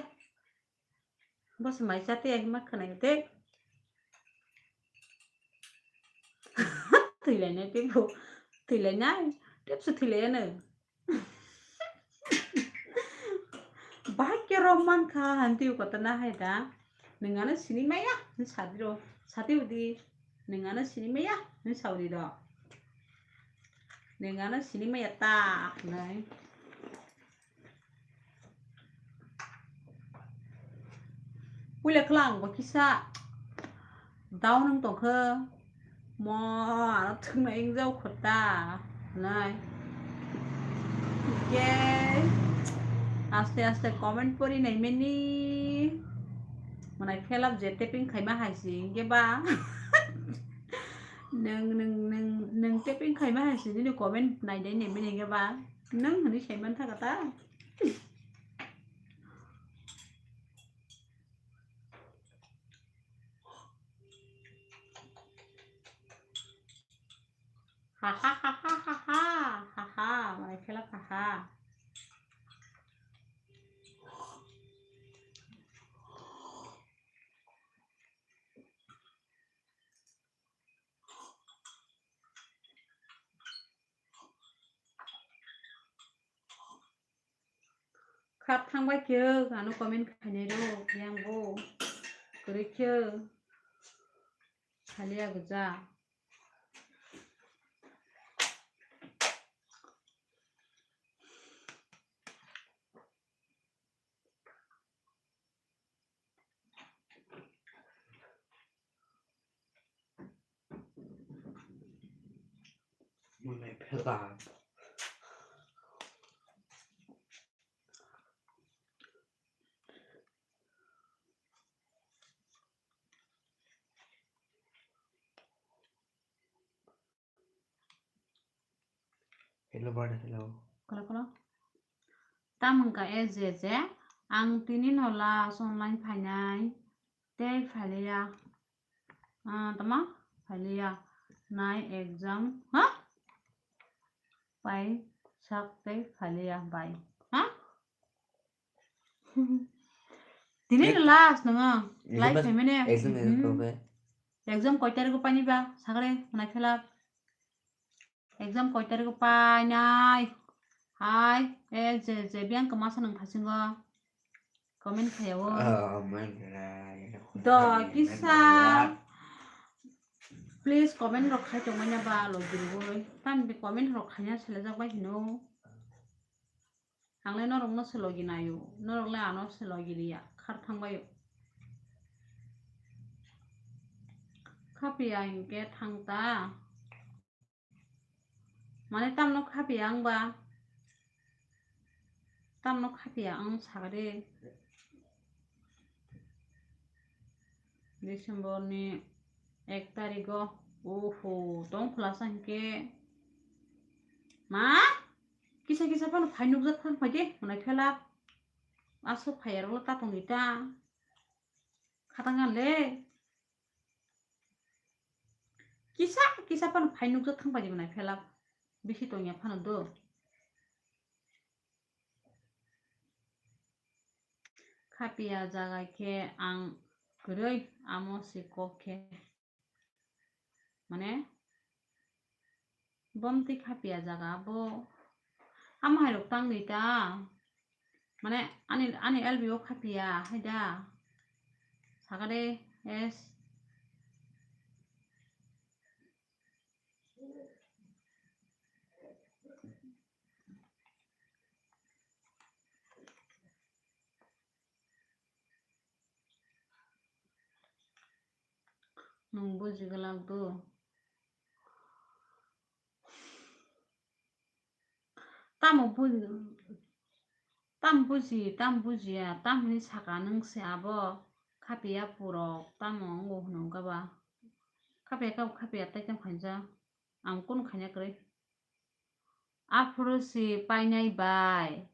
Bose mai chati ahi ma khwnai de. Thwilainai teibo. Thwilainai. Tepsu thwilaiyano. Bahai khe rom mankha, hanti o kotona hai da. Nwng ano sini maya, sadi ro. Sadi udi. Nwng ano sini maya, saudi do. Nwng ano sini maya ta, nai. Puila khwlang bo kisa down wng tongkha. Mo ano thwngna wng jao kho ta, nai. Hwnkhe aste aste comment pori nai mani. Mwnai phelap je taping khaima hai se hwnkhe ba. Nwng, nwng, nwng, nwng taping khaima hai se nini comment nai dai nai mani hwnkhe ba. Nwng hwnwi sai man thaka ta. Ha ha ha ha ha ha ha ha, mai khelak ha ha. Khat thangbai khe ano comment khainai rok yang bo kwrwi khe khaliya gwja. Hello, brother, hello. Kono, kono. Tam wngkha S J J, ang tini no last online phainai, tei phaliya. Ah, tama? Phaliya. Nai exam, ha? Pai sak tei phaliya bai. Ha? Tini Ek- last nongo. Exam Life as-, phaimani. Exam as Mhm. Exam koi tarik o paini ba? Sagre, manai phela. Exam koi tarik o painai? Hai, e je, je biyang khe masa nang thasingo. Comment khaya o. Oh, my God. Do, kisa. Please comment rok khai tongmani ba logi rwoi. Tamni comment rok khaina selejak bai hino. Ang le norok no se logi naio, norok le ano se logi riya, khar thang bai o. Khapiya hinkhe thang ta. Mane tamno khapiya ang ba? Tamno khapiya ang sakha de. December ni ek tarigo, oho, tong khulasa hinkhe. Ma? Kisa kisa phano phai nukjak thang phai de, hwnai phela. Aswk phai arokle ta tongdi ta. Khatang ya le. Kisa kisa phano phai nukjak thang phai di hwnai phela. Bisi tongya phano do. Khapiya jaga khe ang kwrwi amo si kok khe. Mane, bomtwi khapiya jaga bo. Amo hai rok tang di ta. Mane, ani, ani L B o khapiya, hai da. Sakha de, yes. Nwng buji glak do. Tamo buji, tamo buji, tamo bujiya, tamo hinwi saka nwng se abo khapiya purok, tamo wngo hwnwi wngkha ba. Khapiya khe abo khapiya tei tamo khainjak. Ang kunu khaina kwrwi. Aphuru si painai bai,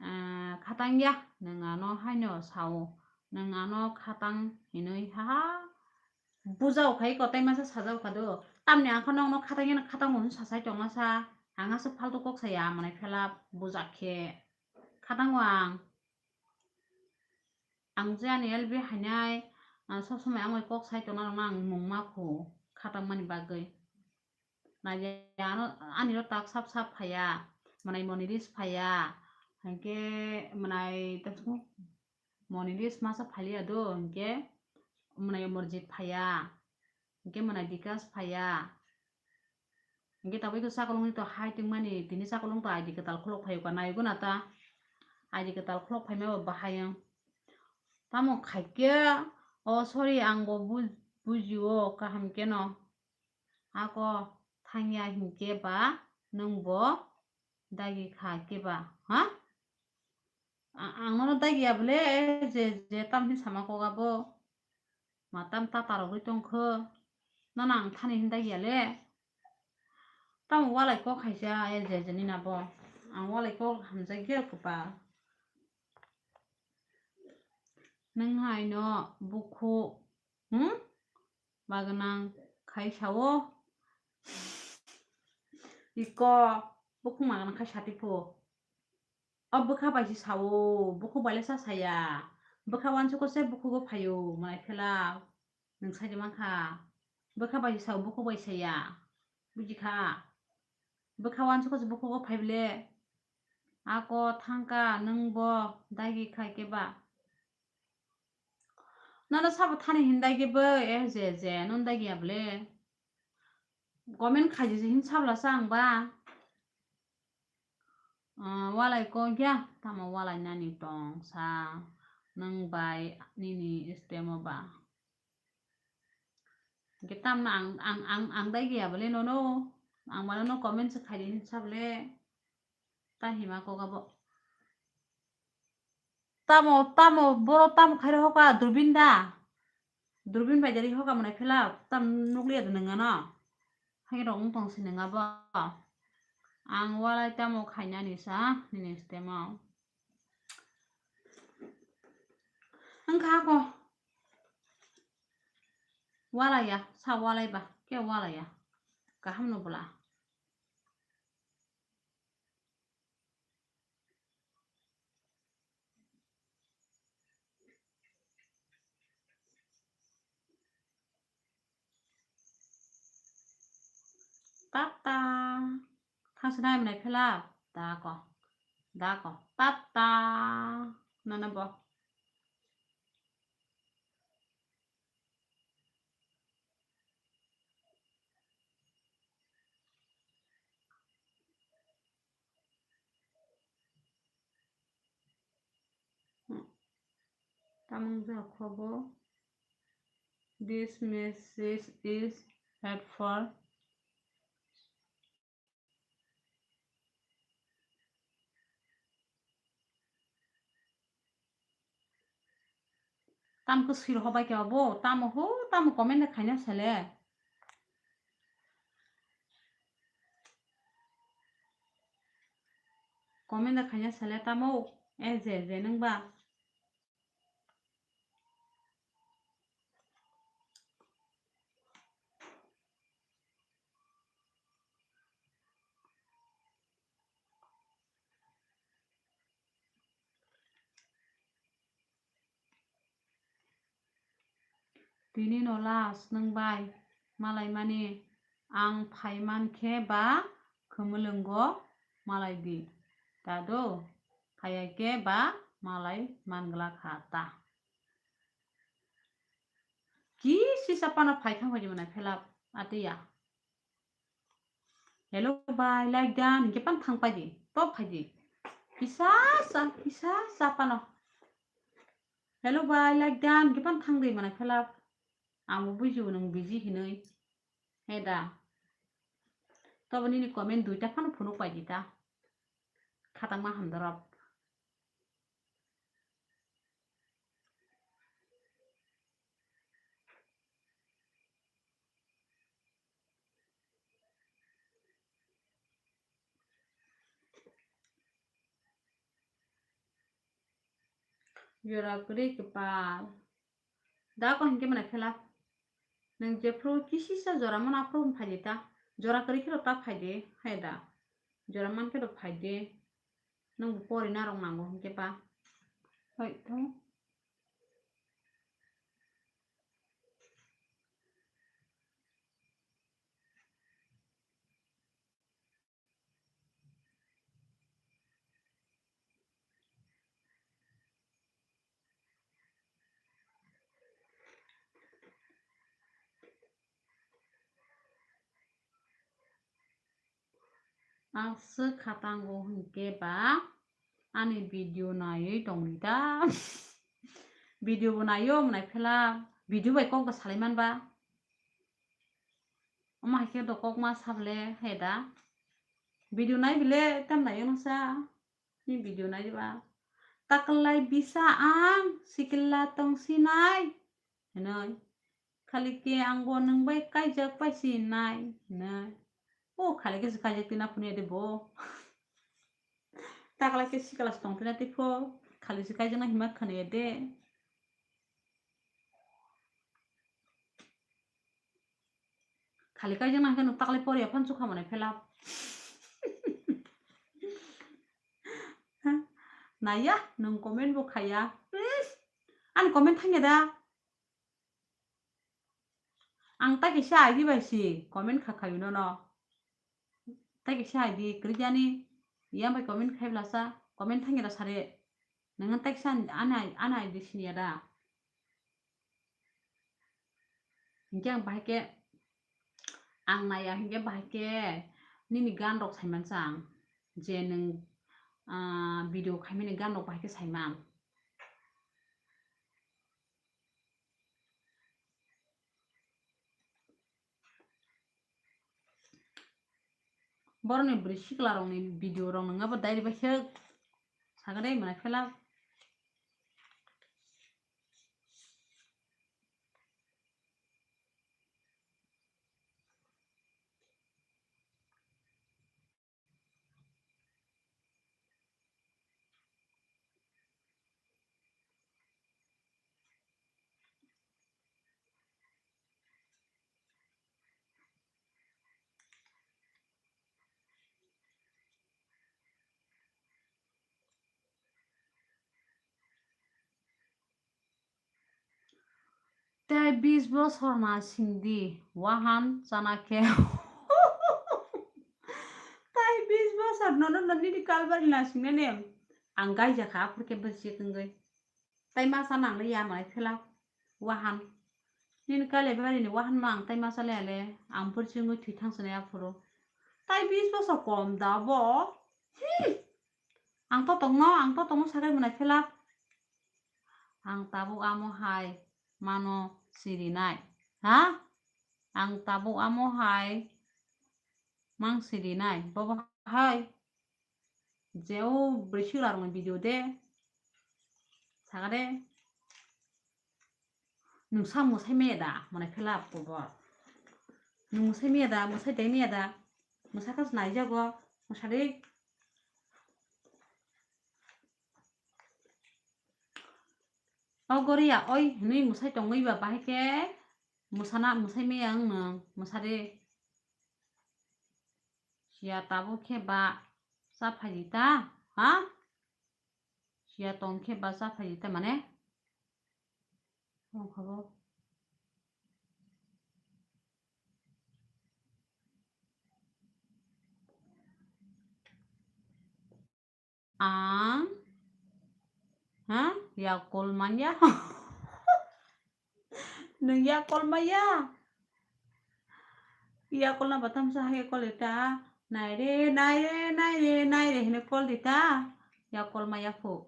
ah, khatang ya, nwng ano haino sao, nwng ano khatang hinwi haha. Bujao khai kotai masa sajao kha do. Tamni ang kha nokno khatang ya, khatang hwn sasai tongna sa. Ang aswk faltu kok saya, manai phela bujak khe. Khatango ang. Ang je ani L B hainai, ah, sob somoi ang bai kok sai tongna rokno ang mung ma khu, khatang mani bagwi. Naiya ano, ani ro tak sap sap phaiya, mwnai moniris phaiya, hinkhe mwnai moniris masa phaliya do, hinkhe mwnai Morjit phaiya, hinkhe mwnai Bikas phaiya, hinkhe tabuk to chakolongni to hai tongmani, tini chakolong to I D kwtal khulok phaiyo ka, naigo na ta, I D kwtal khulok phaima bo bahai ang. Tamo khaikhe, oh sorry, ang bo bu-, bujio kaham keno. Ako thangya hinkhe ba nwng bo dagi kha khe ba, ha? A-, ang nono dagiya bole, je, je tamni sama kok abo. Ma tam tata rogwi tongkho. Nono ang thani hin dagiya le. Tamo walai kok khaisa, e je, je nina bo. Ang walai kok hamjakya kwpal. Nwng hai no bukhu, hmm? Maganang khai sao. Iko, bukhuk maganang khai sati pho. O bwkha bai se sao, bukhuk bai le sa saya. Bwkha wansukgo se bukhugo phaio, manai phela. Nwng sai de mankha. Bwkha bai se sao, bukhuk bai saya. Buji kha. Bwkha wansukgo se bukhugo phai bole. Ako thangka nwng bo dagi khai khe ba. Nono sabo thani hin dagi bo, eh, je, je, non dagi ya bole. Comment khaiji je hin sabla sa ang ba. Ah, walai kok ya, tamo walai nani tong sa, nwng bai nini stemo ba. Hingke tamno ang, ang, ang, ang dagi ya bole nono. Ang mano no comment se khaidi hin sable. Ta hima kok abo. Tamo, tamo, boro tamo khairo hoka, durbin da? Durbin bai dari hoka mwnai phela, tam nukliya da nwnga no? Hai rok wng tong si nwnga bo. Ang walai tamo khainani sa, nini stemo. Wngkha ko. Walaya, sa walai ba, ke walaya. Kaham no bwla. Tata. Thangsinai mwnai phela. Dako. Dako. Tata. Nana bo. Tamung ja khobo. This message is helpful. Tam kwsui rw hobai khe bo, tamo ho, tamo comment de khaina sale. Comment de khaina sale tamo, e je, je nung ba. Tini no last nwng bai malaimani, ang phaiman khe ba khumulwngo malai di, dado phaiya khe ba malai mangla kha ta. Kisi sa pano phai thang phai di mwnai phela atiya. Hello bai, like dan, hinkhe pan thang pai di, top phai di. Kisa sa, kisa sa pano. Hello bai, like dan, hinkhe pan thang di mwnai phela. Ang bo bujibo nwng busy hinwi. He da. Tobo nini comment duita phano phunuk pai di ta. Khatangma hamdorop. Jora kwrwi kwpal. Da ko hinkhe mwnai phela. Nwng jephru kisisa jora mano aphru phai di ta. Jora kwrwi khe rw ta phai di, hai da. Jora man khe rw phai di. Nwng bo pori narwk nango hinkhe ba. Hai tho. Aswk khatango hinkhe ba ani video naiwi tongdi da. Video bo naio mwnai phela, video bai kok da salai man ba. Omo hai khe do kok ma sable hai da. Video nai bile tam naio nungsa. Ni video nai ba. Taklai bisa ang sikila tong sinai. Hinoi. Khali khe ang bo nwng bai kaijak pai sinai. Hinoi. O khali khe se kaijak tina phunui de bo. Taklai khe sikila tong tina tipo. Khali se kaijak na hima khani de. Khali kaijak nang khe nuk taklai poriya phan chukha mane phela. Naya, nung comment bo khaya. Hmm. Ani comment thangya da. Ang ta kisa I D bai si comment kha khayu no no. Ta kisa I D krijani. Yang bai comment khai blasa. Comment thangya da sare. Nang ta kisa ani, ani I D siniya da. Hinkhe ang bahai khe, ang naiya hinkhe bahai khe nini gan rok saimansa ang, je nwng, ah, video khaimani gan rok bahai khe saimang. Borokni bwrwi siklarokni video rok nwnga bo diary bai khe sakha de mwnai phela. Tei bis bosor na singdi, wahan chana khe. Tei bis bosor nono no nini kalbari na singnani. Ang gaija kha, aphuru khe bwswk wngwi. Tei masa nang le ya mwnai phela, wahan. Nini kalbari ni wahan ma ang tei masa le ale, ang bwswk wngwi thwi thang sinai aphuru. Tei bis bosor kom da bo. Hmm. Ang to tongno, ang to tongno sagai mwnai phela. Ang tabuk amo hai mano sirinai. Ha? Ang tabuk amo hai mang sirinai. Bobo hai. Jeo bwrwi siklarokni video de. Sakha de. Nwng sa mwsai maya da, mwnai phela kobo. Nwng mwsai maya da, mwsai dai maya da. Mwsa kha se naijago, mwsa de. O goriya, oi, hwnwi mwsai tongwi ba bahai khe, mwsana, mwsai maya wng nwng, mwsa de. Siya tabuk khe ba cha phai di ta, ha? Siya tong khe ba cha phai di ta mane? Tong kha bo. Ang, ha? Yakol manya? Nwng yakol maya? Yakol na batam sa hai kol eta. Nai re, nai re, nai re, nai re hene kol dita. Yakol maya phu.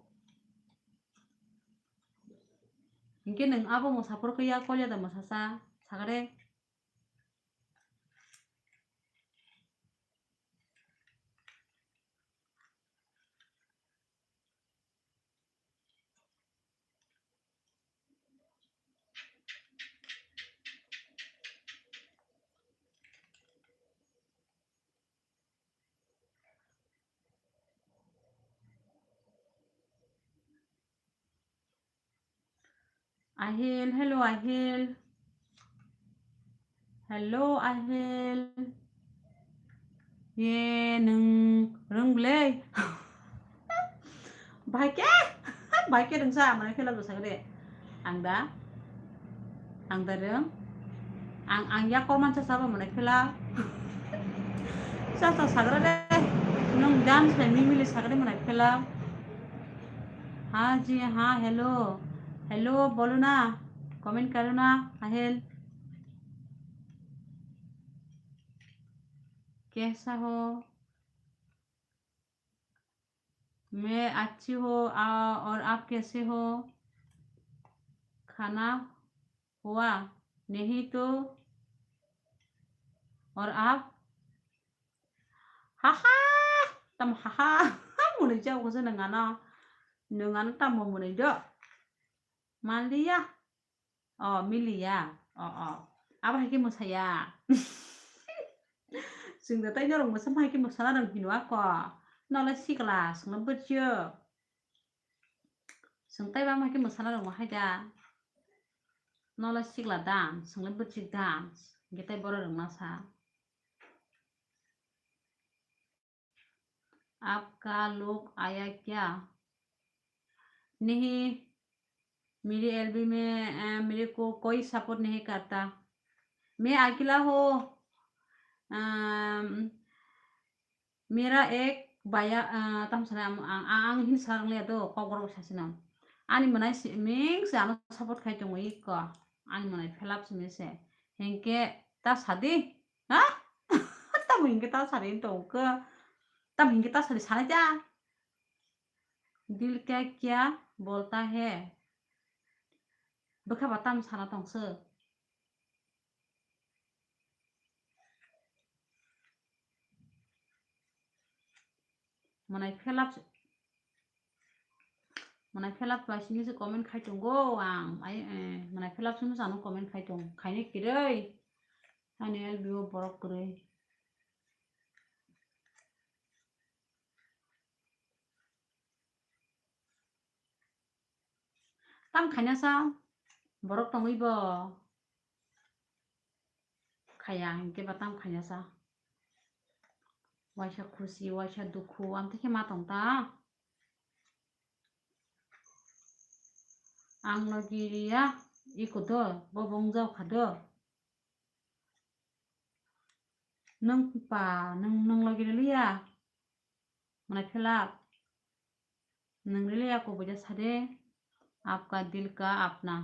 Hinkhe nwng abo mwsa phuru khe yakol ya da mwsa sa, sakha de. Ahil, hello Ahil. Hello Ahil. Ye, nwng rwng bwlai? Bahai khe, bahai khe rwngsa, mane phela bwsa de. Ang da, ang da rwng. Ang, ang yakor mansa sabo mane phela. Sa sa sagra de. Nwng dance bai mimili sagra mane phela. हाँ जी, हाँ, hello. Hello, बोलो ना। कमेंट करो ना, अहेल। कैसा हो? मैं अच्छी हूँ, आ, और आप कैसे हो? खाना हुआ? नहीं तो? और आप? Haha! Tamo haha! Mwnwi jao khe se nwng ano, nwng ano tamo mwnwi do? Manliya? O, miliya. O, o. Abo hai khe mwsaya. Chwng da tai norok mwsa hai khe mwsana rwng hino ako. Nole sikla, chwngno bwrchio. Chwng tai bama khe mwsana rwngma hai da. Nole sikla dance, chwngno bwrchik dance. Hinkhe tai borok rwngma sa. आपका लोग आया क्या? नहीं, मेरी एलबी में, अ, मेरे को कोई सपोर्ट नहीं करता। मैं अकेला हूँ। अम, मेरा एक भैया, अ, tam sana ang, ang, ang, ang hin sarang le do, kok borok sasina. Ani mwnai si, ming se ano support khai tongo iko. Ani mwnai phelap simi se. Hinkhe ta sadi. Ha? Tamo hinkhe ta sadi tongkhe. Tamo hinkhe ta sadi sanai ta. दिल का क्या बोलता है? Bwkha ba tam sana tongse. Mwnai phelap, mwnai phelap bai simi se comment khai tongo ang. Ai, eh, mwnai phelap simi se ano comment khai tong. Khaini kiroi. Ani L B O borok kwrwi. Tam khaina sa borok tongwi bo khaya hinkhe ba tam khaina sa. Waisa khusi, waisa dukhu, amtwi khe ma tong ta. Ang logi riya, iko do, bo bo wng jao kha do. Nwng pa, nwng, nwng logi riliya. Mwnai phelap. Nwng riliya ko buja sade. Apka dil ka apna.